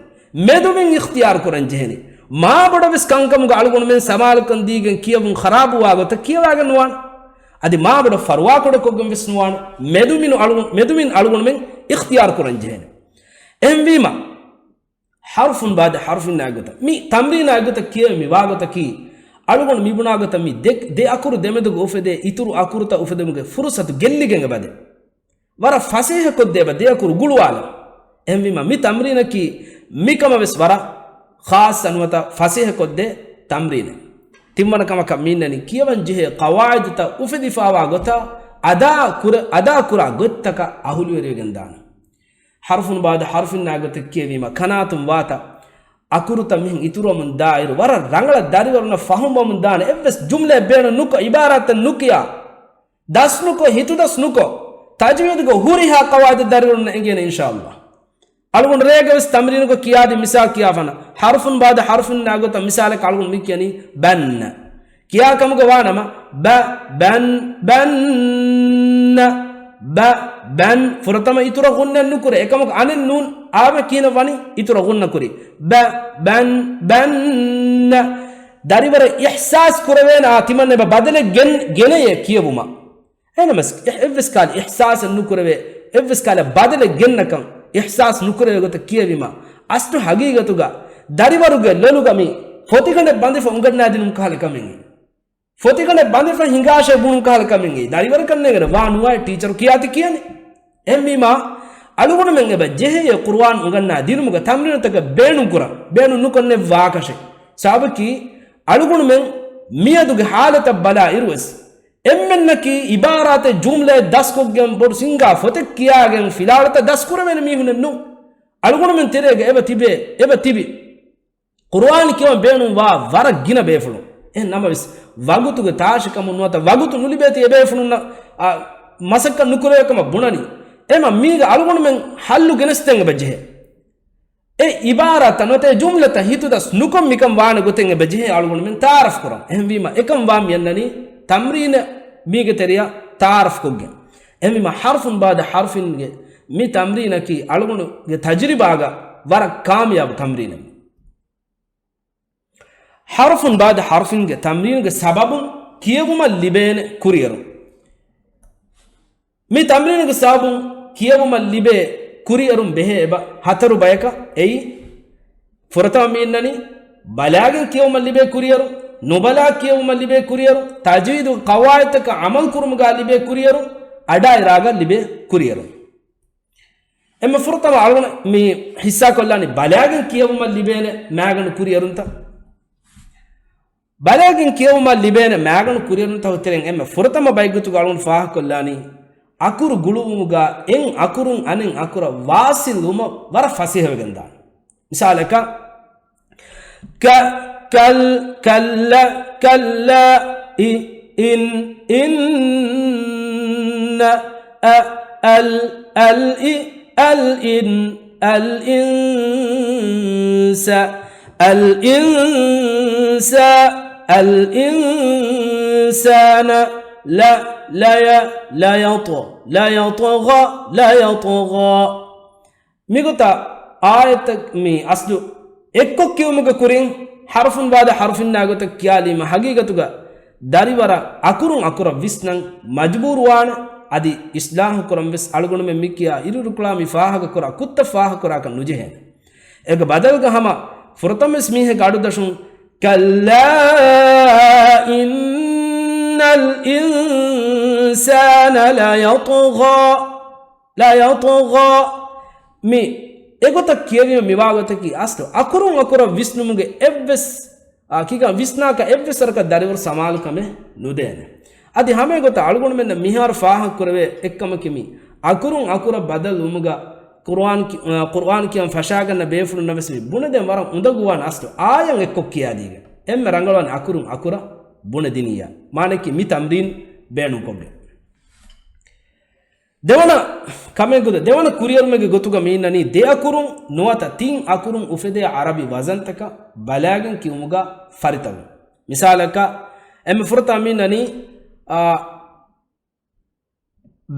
މެދުމިން އިޚްތިޔާރު ކުރަން ޖެހޭނެ. މާ ބޮޑަށް ވެސް ކަންކަމުގަ އަޅުގަނޑުމެން ސަމާލުކަން ދީގެން ކިޔެވުން ޚަރާބުވާ ގޮތަށް ކިޔަވާގެން ނުވާނެ. އަދި މާ ބޮޑަށް ފަރުވާކުޑަ ކޮށްގެން ވެސް ނުވާނެ. މެދުމިނު އަޅު-، މެދުމިން އަޅުގަނޑުމެން އިޚްތިޔާރު ކުރަން ޖެހޭނެ. އެހެންވީމަ، ޙަރުފުން ބައުދަ ޙަރުފިން އާ ގޮތަށް، މި ތަމްރީނާ ގޮތަށް ކިޔެވެ މި ވާގޮތަކީ، އަޅުގަނޑު މިބުނާ ގޮތަށް މި ދެ، ދެ އަކުރު ދެމެދުގަ އުފެދޭ އިތުރު އަކުރުތައް އުފެދުމުގެ ފުރުޞަތު ގެއްލިގެން އެބަދޭ. ވަރަށް ފަސޭހަކޮށްދޭ އެބަ ދެ އަކުރު ގުޅުވާލަން. އެހެންވީމަ މި ތަމްރީނަކީ މިކަމަށް ވެސް ވަރަށް ޚާއްޞަ ނުވަތަ ފަސޭހަކޮށްދޭ ތަމްރީނެއް. ތިންވަނަ ކަމަކަށް މި އިންނަނީ ކިޔަވަން ޖެހޭ ޤަވާޢިދުތައް އުފެދިފާވާ ގޮތަށް އަދާ ކުރ-، އަދާ ކުރާ ގޮތްތަކަށް އަހުލުވެރިވެގެން ދާނެ. ޙަރުފުން ބައުދަ ޙަރުފިން އާ ގޮތަށް ކިޔެވީމަ، ކަނާތުން ވާތަ އަކުރުތައް މިހެން އިތުރުވަމުން ދާއިރު، ވަރަށް ރަނގަޅަށް ދަރިވަރުންނަށް ފަހުމްވަމުން ދާނެ. އެއްވެސް ޖުމްލައެއް ބޭނުން ނުކޮށް، ޢިބާރާތެއް ނުކިޔާ، ދަސްނުކޮށް، ހިތުދަސް ނުކޮށް، ތަޖްވީދުގެ ހުރިހާ ޤަވާޢިދު ދަރިވަރުންނަށް އެނގޭނެ އިންޝާﷲ. އަޅުގަނޑު ރޭގަ ވެސް ތަމްރީނުގަ ކިޔާދި މިސާލް ކިޔާފަނަ، ޙަރުފުން ބައުދަ ޙަރުފިން އާ ގޮތަށް މިސާލަކަށް އަޅުގަނޑު މި ކިޔަނީ ބަންނަ. ކިޔާ ކަމުގަ ވާނަމަ، ބަ، ބަން، ބަންނަ، ބަ، ބަން. ފުރަތަމަ އިތުރަށް ޣުންނަ ނުކުރޭ. އެކަމަކު އަނެއް ނޫން އާވެ ކިހިނެއް ވަނީ؟ އިތުރަށް ޣުންނަ ކުރީ. ބަ، ބަން، ބަންނަ. ދަރިވަރަށް އިޙްސާސް ކުރެވޭނެ އާ ތިމަން އެބަ ބަދަލެއް ގެން، ގެނެޔޭ ކިޔެވުމަށް. އެހެނަމަސް އެ-، އެއްވެސް ކާލެ އިޙްސާސެއް ނުކުރެވޭ، އެއްވެސް ކާލެ ބަދަލެއް ގެންނަކަން، އިޙްސާސް ނުކުރެވޭ ގޮތަށް ކިޔެވީމަ، އަސްލު ހަގީގަތުގަ ދަރިވަރުގެ ލޮލުގަ މި ފޮތިގަނޑެއް ބަނދެފަ އުނގަންނާދިނުމު ކަހަލަ ކަމެއް. ފޮތިގަނޑެއް ބަނދެފަ ހިނގާށޭ ބުނު ކަހަލަ ކަމެއް. ދަރިވަރަކަށް ނޭނގޭ ވާ ނުވާ ޓީޗަރު ކިޔާތި ކިޔަނީ. އެހެންވީމާ، އަޅުގަނޑުމެން އެބަ ޖެހެޔޭ ޤުރުއާން އުނގަންނާ ދިނުމުގަ ތަމްރީނުތަކެއް ބޭނުން ކުރަން، ބޭނުން ނުކޮށްނެއްވާކަށެއް. ސަބަބަކީ، އަޅުގަނޑުމެން މިއަދުގެ ޙާލަތަށް ބަލާ އިރުވެސް، އެންމެންނަކީ އިބާރާތެއް ޖުމްލައެއް ދަސްކޮށްގެން ބޮޑު ސިންގާ ފޮތެއް ކިޔާގެން ފިލާވަޅުތައް ދަސް ކުރެވޭނެ މީހުނެއް ނޫން. އަޅުގަނޑުމެން ތެރޭގަ އެބަ ތިބޭ، އެބަ ތިބި. ޤުރުއާން ކިޔަވަން ބޭނުންވާ ވަރަށް ގިނަ ބޭފުޅުން. އެހެން ނަމަވެސް، ވަގުތުގެ ތާށިކަމުން ނުވަތަ ވަގުތު ނުލިބޭތީ އެބޭފުޅުންނަށް، އާ، މަސައްކަތް ނުކުރެވޭ ކަމަށް ބުނަނީ. އެމަ މީގަ އަޅުގަނޑުމެން ޙައްލު ގެނެސްދޭން އެބަ ޖެހޭ. އެ އިބާރާތައް ނުވަތަ އެ ޖުމްލަތައް ހިތުދަސް ނުކޮށް މިކަން ވާނެ ގޮތެއް އެބަ ޖެހޭ އަޅުގަނޑުމެން ތަޢާރަފް ކުރަން. އެހެންވީމަ އެކަން ވާ މި އަންނަނީ ތަމްރީނެއް މީގެ ތެރެއަށް ތަޢާރަފް ކޮށްގެން. އެހެންވީމަ ޙަރުފުން ބަޢުދަ ޙަރުފިންގެ މި ތަމްރީނަކީ އަޅުގަނޑުގެ ތަޖުރިބާގަ ވަރަށް ކާމިޔާބު ތަމްރީނެއް. ޙަރުފުން ބަޢުދަ ޙަރުފިންގެ ތަމްރީނުގެ ސަބަބުން ކިޔެވުމަށް ލިބޭނެ ކުރިއެރުން. މި ތަމްރީނުގެ ސަބަބުން ކިޔެވުމަށް ލިބޭ ކުރިއެރުން ބެހޭ އެބަ ހަތަރު ބަޔަކަށް. އެއީ، ފުރަތަމަ މި އިންނަނީ ބަލާގެން ކިޔެވުމަށް ލިބޭ ކުރިއެރުން، ނުބަލާ ކިޔެވުމަށް ލިބޭ ކުރިއެރުން، ތަޖްވީދު ޤަވާޢިދުތަކަށް ޢަމަލު ކުރުމުގަ ލިބޭ ކުރިއެރުން، އަޑާއިރާގަ ލިބޭ ކުރިއެރުން. އެންމެ ފުރަތަމަ އަޅުގަނޑު މި ޙިއްޞާކޮށްލާނީ ބަލާގެން ކިޔެވުމަށް ލިބޭނެ މާގަނޑު ކުރިއެރުންތައް. ބަލާގެން ކިޔެވުމަށް ލިބޭނެ މާގަނޑު ކުރިއެރުންތަކުގެ ތެރެއިން އެންމެ ފުރަތަމަ ބައިގޮތުގަ އަޅުގަނޑު ފާހަގަކޮށްލާނީ، އަކުރު ގުޅުވުމުގަ އެއް އަކުރުން އަނެއް އަކުރަށް ވާޞިލް ވުމަށް ވަރަށް ފަސޭހަވެގެންދާނެ. މިސާލަކަށް، ކަ، ކަލް، ކައްލަ، ކައްލާ، އި، އިން، އިންނަ، އަ، އަލް، އަލް، އި، އަލް، އިން، އަލް، އިންސަ، އަލް، އިންސާ، އަލް، އިންސާނަ، ލަ، ލަޔަ، ލަޔަޠު، ލަޔަޠުޣަ، ލަޔަޠުޣާ. މިގޮތަށް އާޔަތަށް މި އަސްލު އެއްކޮށް ކިޔުމުގެ ކުރިން، ޙަރުފުން ބަޢުދަ ޙަރުފިންނާ ގޮތަށް ކިޔާލީމަ، ހަގީގަތުގަ ދަރިވަރަށް އަކުރުން އަކުރަށް ވިސްނަން މަޖުބޫރުވާނެ. އަދި އިޞްލާޙު ކުރަން ވެސް އަޅުގަނޑުމެން މި ކިޔާ އިރުއިރުކޮޅާ މި ފާހަގަކުރާ ކުށްތައް ފާހަގަކުރާކަށް ނުޖެހޭނެ. އޭގެ ބަދަލުގަ ހަމަ ފުރަތަމަވެސް މީހެއްގެ އަޑުދަށުން، كَلَّا إِنَّ الْإِنسَانَ لَيَطْغَىٰ، لَيَطْغَىٰ. މި އެގޮތަށް ކިޔެވީމަ މިވާގޮތަކީ އަސްލު އަކުރުން އަކުރަށް ވިސްނުމުގެ އެއްވެސް، އާ، ކިކަން ވިސްނާކަށް އެއްވެސް ވަރަކަށް ދަރިވަރު ސަމާލުކަމެއް ނުދޭނެ. އަދި ހަމަ އެގޮތަށް އަޅުގަނޑުމެންނަށް މިހާރު ފާހަގަކުރެވޭ އެއްކަމަކީ މި އަކުރުން އަކުރަށް ބަދަލުވުމުގަ ޤުރުއާން ކި-، އާ، ޤުރުއާން ކިޔަން ފަށާގަންނަ ބޭފުޅުންނަށް ވެސް މި ބުނެދޭން ވަރަށް އުނދަގޫވާނެ. އަސްލު އާޔަތް އެއްކޮށް ކިޔާދީގެން އެންމެ ރަނގަޅުވާނެ އަކުރުން އަކުރަށް ބުނެދިނިއްޔާ. މާނައަކީ މި ތަމްރީން ބޭނުންކޮށްގެން. ދެވަނަ ކަމެއް ގޮތަށް، ދެވަނަ ކުރިއެރުމެއްގެ ގޮތުގަ މި އިންނަނީ ދެ އަކުރުން ނުވަތަ ތިން އަކުރުން އުފެދޭ ޢަރަބި ވަޒަންތަކަށް ބަލާގެން ކިޔުމުގަ ފަރިތަވުން. މިސާލަކަށް، އެންމެ ފުރަތަމަ މި އިންނަނީ، އާ،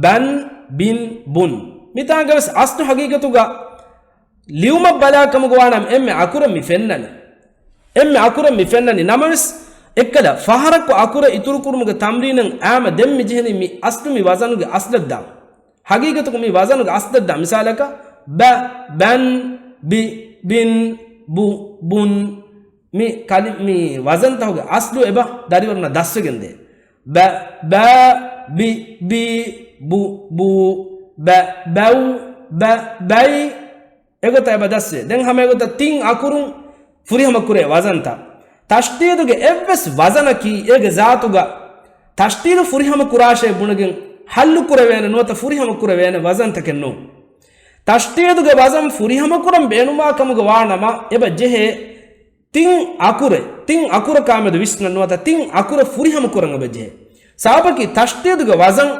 ބަން، ބިން، ބުން. މިތާނގަ ވެސް އަސްލު ހަގީގަތުގަ ލިޔުމަށް ބަލާ ކަމުގަ ވާނަމަ އެންމެ އަކުރެއް މި ފެންނަނީ. އެންމެ އަކުރެއް މި ފެންނަނީ. ނަމަވެސް، އެއްކަލަ ފަހަރަކު އަކުރެއް އިތުރުކުރުމުގެ ތަމްރީނަށް އާމަ ދެން މި ޖެހެނީ މި އަސްލު މި ވަޒަނުގެ އަސްލަށް ދާން. ހަގީގަތުގަ މި ވަޒަނުގެ އަސްލަށް ދާން. މިސާލަކަށް، ބަ، ބަން، ބި، ބިން، ބު، ބުން. މި ކަލި-، މި ވަޒަންތަކުގެ އަސްލު އެބަ ދަރިވަރުންނަށް ދަސްވެގެންދޭ. ބަ، ބާ، ބި، ބީ، ބު، ބޫ، ބަ، ބައު، ބަ، ބައި. އެގޮތަށް އެބަ ދަސްވޭ. ދެން ހަމަ އެގޮތަށް ތިން އަކުރުން ފުރިހަމަ ކުރޭ ވަޒަންތައް. ތަޝްދީދުގެ އެއްވެސް ވަޒަނަކީ އޭގެ ޒާތުގަ ތަޝްދީދު ފުރިހަމަ ކުރާށޭ ބުނެގެން ހައްލު ކުރެވޭނެ ނުވަތަ ފުރިހަމަ ކުރެވޭނެ ވަޒަންތަކެއް ނޫން. ތަޝްދީދުގެ ވަޒަން ފުރިހަމަ ކުރަން ބޭނުންވާ ކަމުގަ ވާނަމަ، އެބަ ޖެހޭ ތިން އަކުރެއް، ތިން އަކުރަކާމެދު ވިސްނަން ނުވަތަ ތިން އަކުރެއް ފުރިހަމަ ކުރަން އެބަ ޖެހޭ. ސަބަބަކީ ތަޝްދީދުގެ ވަޒަން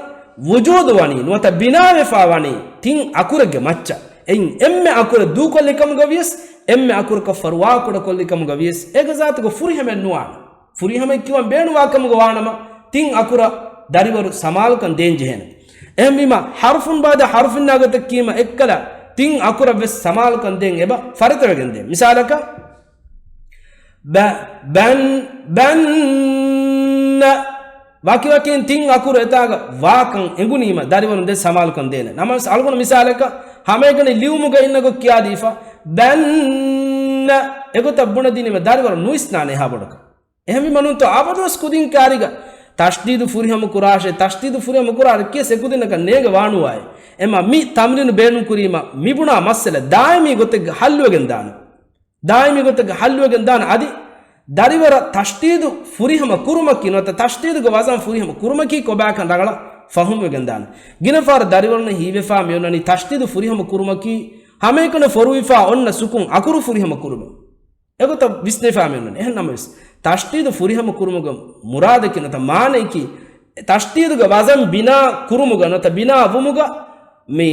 ވުޖޫދު ވަނީ ނުވަތަ ބިނާވެފަ ވަނީ ތިން އަކުރެއްގެ މައްޗަށް. އެއިން އެންމެ އަކުރެއް ދޫކޮށްލި ކަމުގަ ވިޔަސް، އެންމެ އަކުރަކަށް ފަރުވާ ކުޑަކޮށްލި ކަމުގަ ވިޔަސް، އޭގެ ޒާތުގަ ފުރިހަމައެއް ނުވާނެ. ފުރިހަމައެއް ކިޔަވަން ބޭނުންވާ ކަމުގަ ވާނަމަ، ތިން އަކުރަށް ދަރިވަރު ސަމާލުކަން ދޭން ޖެހޭނެ. އެހެންވީމަ، ޙަރުފުން ބަޢުދަ ޙަރުފިންނާ ގޮތަށް ކީމަ އެއްކަލަ ތިން އަކުރަށް ވެސް ސަމާލުކަން ދޭން އެބަ ފަރިތަވެގެން ދޭން. މިސާލަކަށް، ބަ، ބަން، ބަންނަ. ވަކިވަކިން ތިން އަކުރު އެތާގަ ވާކަން އެނގުނީމަ، ދަރިވަރުން ދެން ސަމާލުކަން ދޭނެ. ނަމަވެސް އަޅުގަނޑު މިސާލަކަށް، ހަމައެކަނި ލިޔުމުގަ އިންނަ ގޮތް ކިޔާދީފަ، ބަންނަ އެގޮތަށް ބުނެދިނީމަ ދަރިވަރު ނުވިސްނާނެ އެހާ ބޮޑަކަށް. އެހެންވީމަ ނޫންތޯ އަބަދުވެސް ކުދިން ކާރިގަ ތަޝްދީދު ފުރިހަމަ ކުރާށޭ، ތަޝްދީދު ފުރިހަމަ ކުރާށޭ ކިޔަސް އެކުދިންނަކަށް ނޭނގެ ވާނުވާއެއް. އެމަ މި ތަމްރީނު ބޭނުން ކުރީމަ މި ބުނާ މައްސަލަ ދާއިމީ ގޮތެއްގަ ހައްލުވެގެން ދާނެ. ދާއިމީ ގޮތެއްގަ ހައްލުވެގެން ދާނެ. އަދި ދަރިވަރަށް ތަޝްދީދު ފުރިހަމަ ކުރުމަކީ ނުވަތަ ތަޝްދީދުގެ ވަޒަން ފުރިހަމަ ކުރުމަކީ ކޮބާކަން ރަނގަޅަށް ފަހުމްވެގެން ދާނެ. ގިނަ ފަހަރު ދަރިވަރުންނަށް ހީވެފާ މިއޮންނަނީ ތަޝްދީދު ފުރިހަމަ ކުރުމަކީ ހަމައެކަނި ފޮރުވިފާ އޮންނަ ސުކުން އަކުރު ފުރިހަމަ ކުރުމެއް. އެގޮތަށް ވިސްނެފާ މިއޮންނަނީ. އެހެން ނަމަވެސް، ތަޝްދީދު ފުރިހަމަ ކުރުމުގެ މުރާދަކީ ނުވަތަ މާނައަކީ، ތަޝްދީދުގެ ވަޒަން ބިނާ ކުރުމުގަ ނުވަތަ ބިނާ ވުމުގަ މި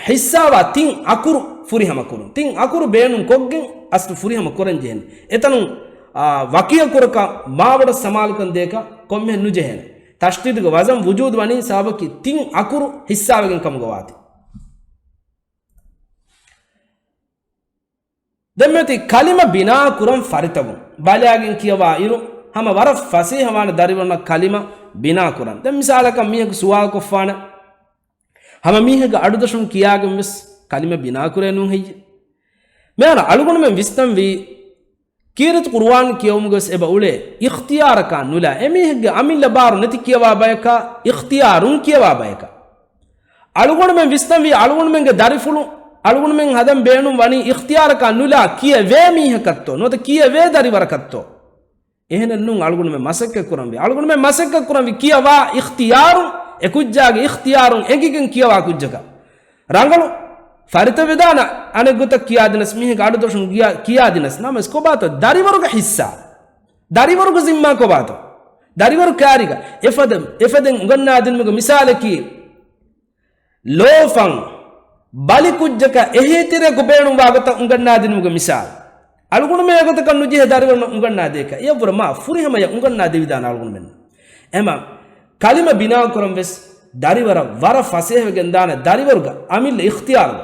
ހިއްސާވާ ތިން އަކުރު ފުރިހަމަ ކުރުން. ތިން އަކުރު ބޭނުން ކޮށްގެން އަސްލު ފުރިހަމަ ކުރަން ޖެހެނީ. އެތަނުން، އާ، ވަކި އަކުރަކަށް މާބޮޑަށް ސަމާލުކަން ދޭކަށް ކޮންމެހެން ނުޖެހޭނެ. ތަޝްދީދުގެ ވަޒަން ވުޖޫދު ވަނީ ސަބަބަކީ ތިން އަކުރު ހިއްސާވެގެން ކަމުގަ ވާތީ. ދެންމެތި ކަލިމަ ބިނާ ކުރަން ފަރިތަވުން. ބަލާގެން ކިޔަވާ އިރު، ހަމަ ވަރަށް ފަސޭހަވާނެ ދަރިވަރުންނަށް ކަލިމަ ބިނާ ކުރަން. ދެން މިސާލަކަށް މީހަކު ސުވާލު ކޮށްފާނެ، ހަމަ މީހެއްގެ އަޑުދޮށުން ކިޔާގެން ވެސް ކަލިމަ ބިނާ ކުރޭ ނޫން ހެއްޔެ؟ މިހާރު އަޅުގަނޑުމެން ވިސްނަންވީ، ކީރިތި ޤުރުއާން ކިޔެވުމުގަވެސް އެބަ އުޅޭ އިޚްތިޔާރަކާ ނުލާ، އެމީހެއްގެ އަމިއްލަ ބާރު ނެތި ކިޔަވާ ބަޔަކާ، އިޚްތިޔާރުން ކިޔަވާ ބަޔަކާ. އަޅުގަނޑުމެން ވިސްނަންވީ އަޅުގަނޑުމެންގެ ދަރިފުޅު އަޅުގަނޑުމެން ހަދަން ބޭނުން ވަނީ އިޚްތިޔާރަކާ ނުލާ ކިޔެވޭ މީހަކަށްތޯ ނުވަތަ ކިޔެވޭ ދަރިވަރަކަށްތޯ؟ އެހެނެއް ނޫން. އަޅުގަނޑުމެން މަސައްކަތް ކުރަންވީ، އަޅުގަނޑުމެން މަސައްކަތް ކުރަންވީ ކިޔަވާ އިޚްތިޔާރުން، އެކުއްޖާގެ އިޚްތިޔާރުން އެނގިގެން ކިޔަވާ ކުއްޖަކަށް. ރަނގަޅު ފަރިތަވެދާނެ އަނެއްގޮތަށް ކިޔާދިނަސް، މީހެއްގެ އަޑުދޮށުން ކިޔާ، ކިޔާދިނަސް ނަމަވެސް ކޮބާތޯ ދަރިވަރުގެ ހިއްސާ؟ ދަރިވަރުގެ ޒިންމާ ކޮބާތޯ؟ ދަރިވަރު ކާރިގަ އެފަދަ، އެފަދައިން އުނގަންނާދިނުމުގެ މިސާލަކީ، ލޯފަން ބަލިކުއްޖަކަށް އެހީތެރެއަކު ބޭނުންވާ ގޮތަށް އުނގަންނާދިނުމުގެ މިސާލު. އަޅުގަނޑުމެން އެގޮތަކަށް ނުޖެހޭ ދަރިވަރުންނަށް އުނގަންނާދޭކަށް. އެއަށްވުރެ މާ ފުރިހަމަޔަށް އުނގަންނާދެވިދާނެ އަޅުގަނޑުމެން. އެމަ ކަލިމަ ބިނާކުރަން ވެސް ދަރިވަރަށް ވަރަށް ފަސޭހަވެގެން ދާނެ ދަރިވަރުގެ އަމިއްލަ އިޚްތިޔާރުގަ.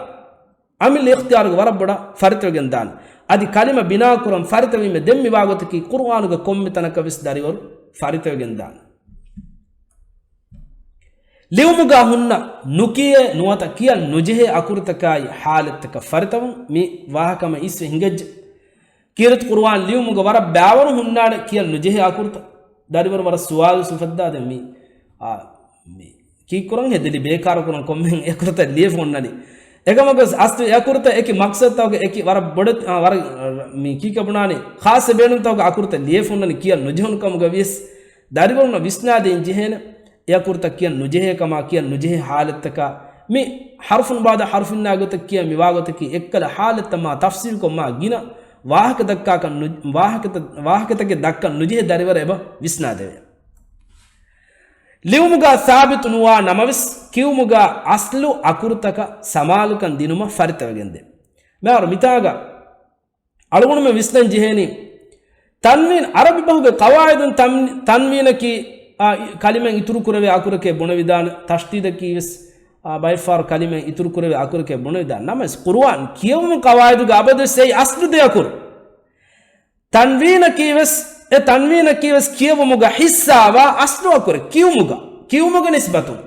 އަމިއްލަ އިޚްތިޔާރުގަ ވަރަށް ބޮޑަށް ފަރިތަވެގެން ދާނެ. އަދި ކަލިމަ ބިނާކުރަން ފަރިތަވީމެ ދެން މިވާގޮތަކީ ޤުރުއާނުގެ ކޮންމެ ތަނަކަށް ވެސް ދަރިވަރު ފަރިތަވެގެން ދާނެ. ލިޔުމުގަ ހުންނަ ނުކިޔޭ ނުވަތަ ކިޔަން ނުޖެހޭ އަކުރުތަކާއި ހާލަތްތަކަށް ފަރިތަވުން. މި ވާހަކަ ހަމަ އިސްވެ ހިނގައްޖެ. ކީރިތި ޤުރުއާން ލިޔުމުގަ ވަރަށް ބައިވަރު ހުންނާނެ ކިޔަން ނުޖެހޭ އަކުރުތައް. ދަރިވަރު ވަރަށް ސުވާލު ސުފައްދާ ދެން މި، އާ، މި ކީއްކުރަން ހެދެލި ބޭކާރުކުރަން ކޮންމެހެން އެކުރުތައް ލިޔެފަ ހުންނަނީ. އެކަމަކު އަސްލު އެކުރުތައް އެކި މަޤްޞަދުތަކުގެ އެކި ވަރަށް ބޮޑެތި، އާ، ވަރަށް، މި ކީކޭ ބުނާނީ ޚާއްޞަ ބޭނުންތަކުގެ އަކުރުތައް ލިޔެފަ ހުންނަނީ ކިޔަން ނުޖެހުނު ކަމުގަ ވިޔަސް ދަރިވަރުންނަށް ވިސްނާދޭން ޖެހޭނެ. އެ އަކުރުތައް ކިޔަން ނުޖެހޭ ކަމާ، ކިޔަން ނުޖެހޭ ހާލަތްތަކާ، މި ޙަރުފުން ބަޢުދަ ޙަރުފިންނާ ގޮތަށް ކިޔަން މިވާގޮތަކީ އެއްކަލަ ޙާލަތްތައް މާ ތަފްޞީލްކޮށް މާ ގިނަ ވާހަކަ ދައްކާކަށް ނު-، ވާހަކަތައް، ވާހަކަތަކެއް ދައްކަން ނުޖެހޭ ދަރިވަރަށް އެބަ ވިސްނާދެވޭ. ލިޔުމުގަ ސާބިތު ނުވާ ނަމަވެސް، ކިޔުމުގަ އަސްލު އަކުރުތަކަށް ސަމާލުކަން ދިނުމަށް ފަރިތަވެގެންދޭ. މިހާރު މިތާގަ އަޅުގަނޑުމެން ވިސްނަން ޖެހޭނީ، ތަންވީން ޢަރަބި ބަހުގެ ޤަވާޢިދުން ތަން-، ތަންވީނަކީ، އާ، ކަލިމައިން އިތުރު ކުރެވޭ އަކުރެކޭ ބުނެވިދާނެ، ތަޝްދީދަކީ ވެސް، އާ، ބައެއްފަހަރު ކަލިމައިން އިތުރު ކުރެވޭ އަކުރެކޭ ބުނެވިދާނެ. ނަމަވެސް، ޤުރުއާން ކިޔެވުމުގެ ޤަވާޢިދުގެ އަބަދުވެސް އެއީ އަސްލު ދެ އަކުރު. ތަންވީނަކީ ވެސް، އެ ތަންވީނަކީ ވެސް ކިޔެވުމުގަ ހިއްސާވާ އަސްލު އަކުރެއް ކިޔުމުގަ، ކިޔުމުގެ ނިސްބަތުން.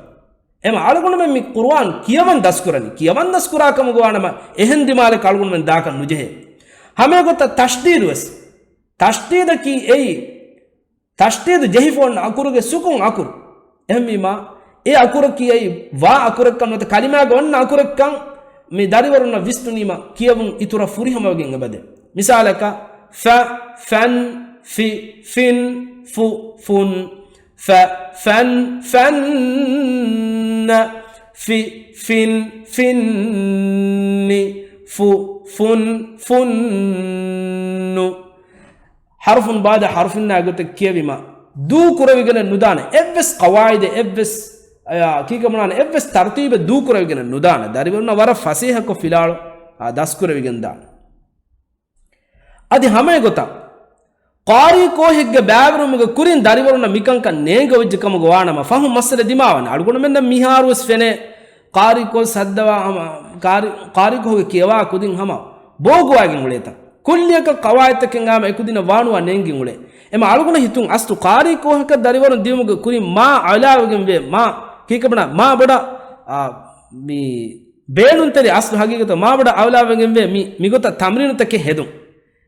އެމަ އަޅުގަނޑުމެން މި ޤުރުއާން ކިޔަވަން ދަސްކުރަނީ، ކިޔަވަން ދަސްކުރާ ކަމުގަ ވާނަމަ، އެހެން ދިމާލެއް އަޅުގަނޑުމެން ދާކަށް ނުޖެހޭ. ހަމައެގޮތަށް ތަޝްދީދު ވެސް، ތަޝްދީދަކީ އެއީ، ތަޝްދީދު ޖެހިފަ އޮންނަ އަކުރުގެ ސުކުން އަކުރު. އެހެންވީމާ، އެ އަކުރަކީ އެއީ ވާ އަކުރެއްކަން ނުވަތަ ކަލިމާގަ އޮންނަ އަކުރެއްކަން މި ދަރިވަރުންނަށް ވިސްނުނީމަ ކިޔެވުން އިތުރަށް ފުރިހަމަވެގެން އެބަދޭ. މިސާލަކަށް، ފަ، ފަން، ފި، ފިން، ފު، ފުން. ފަ، ފަން، ފަން، ނަ، ފި، ފިން، ފިން، ނި، ފު، ފުން، ފުން، ނު. ޙަރުފުން ބަޢުދަ ޙަރުފިންނާ ގޮތަށް ކިޔެވީމަ، ދޫ ކުރެވިގެނެއް ނުދާނެ. އެއްވެސް ޤަވާޢިދެއް، އެއްވެސް، އަޔާ، ކީކަމަނާނެ، އެއްވެސް ތަރުތީބެއް ދޫ ކުރެވިގެނެއް ނުދާނެ. ދަރިވަރުންނަށް ވަރަށް ފަސޭހަކޮށް ފިލާޅު، އާ، ދަސްކުރެވިގެން ދާނެ. އަދި ހަމައެގޮތަށް، ޤާރީ ކޯހެއްގެ ބައިވެރިވުމުގެ ކުރިން ދަރިވަރުންނަށް މިކަންކަން ނޭނގެވެއްޖެ ކަމުގަ ވާނަމަ، ފަހުން މައްސަލަ ދިމާވާނެ. އަޅުގަނޑުމެންނަށް މިހާރުވެސް ފެނޭ، ޤާރީ ކޯސް ހައްދަވާ ހަމަ، ޤާރީ، ޤާރީ ކޯހުގެ ކިޔަވާ ކުދިން ހަމަ ބޯގޮވާގެން އުޅޭތަން. ކުއްލިއަކަށް ޤަވާޢިދުތަކެއް ހަމަ އެކުދިންނަށް ވާނުވާ ނޭނގިން އުޅޭ. އެމަ އަޅުގަނޑަށް ހިތުން އަސްލު ޤާރީ ކޯހަކަށް ދަރިވަރުން ދިޔުމުގެ ކުރިން މާ އަލާވެގެން ވޭ، މާ ކީކަމަނާ މާ ބޮޑަށް، އާ، މި ބޭނުންތެރި އަސްލު ހަގީގަތު މާބޮޑަށް އައުލާވެގެންވޭ މި، މިގޮތަށް ތަމްރީނުތަކެއް ހެދުން.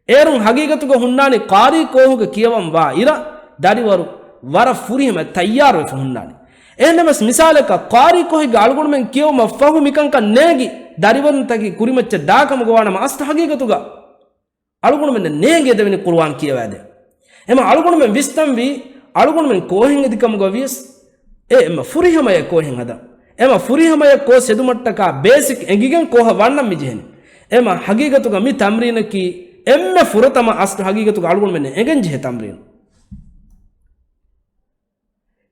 އޭރުން ހަގީގަތުގަ ހުންނާނީ ޤާރީ ކޯހުގަ ކިޔަވަން ވާ އިރަށް ދަރިވަރު ވަރަށް ފުރިހަމަ ތައްޔާރުވެފަ ހުންނާނީ. އެހެންނަމަސް މިސާލަކަށް ޤާރީ ކޯހެއްގަ އަޅުގަނޑުމެން ކިޔެވުމަށް ފަހު މިކަންކަން ނޭނގި ދަރިވަރުންތަކީ ކުރިމައްޗަށް ދާކަމުގަ ވާނަމަ އަސްލު ހަގީގަތުގަ އަޅުގަނޑުމެންނަށް ނޭނގޭ ދެވެނި ޤުރުއާން ކިޔަވާދޭ. އެމަ އަޅުގަނޑުމެން ވިސްނަންވީ، އަޅުގަނޑުމެން ކޯހެއް ހެދިކަމުގަ ވިޔަސް، އެ އެމަ ފުރިހަމަޔަށް ކޯހެއް ހަދަން. އެމަ ފުރިހަމަޔަށް ކޯސް ހެދުމަށްޓަކާ ބޭސިކް އެނގިގެން ކޯހަށް ވަންނަން މި ޖެހެނީ. އެމަ ހަގީގަތުގަ މި ތަމްރީނަކީ އެންމެ ފުރަތަމަ އަސްލު ހަގީގަތުގަ އަޅުގަނޑުމެންނަށް އެނގެން ޖެހޭ ތަމްރީނު.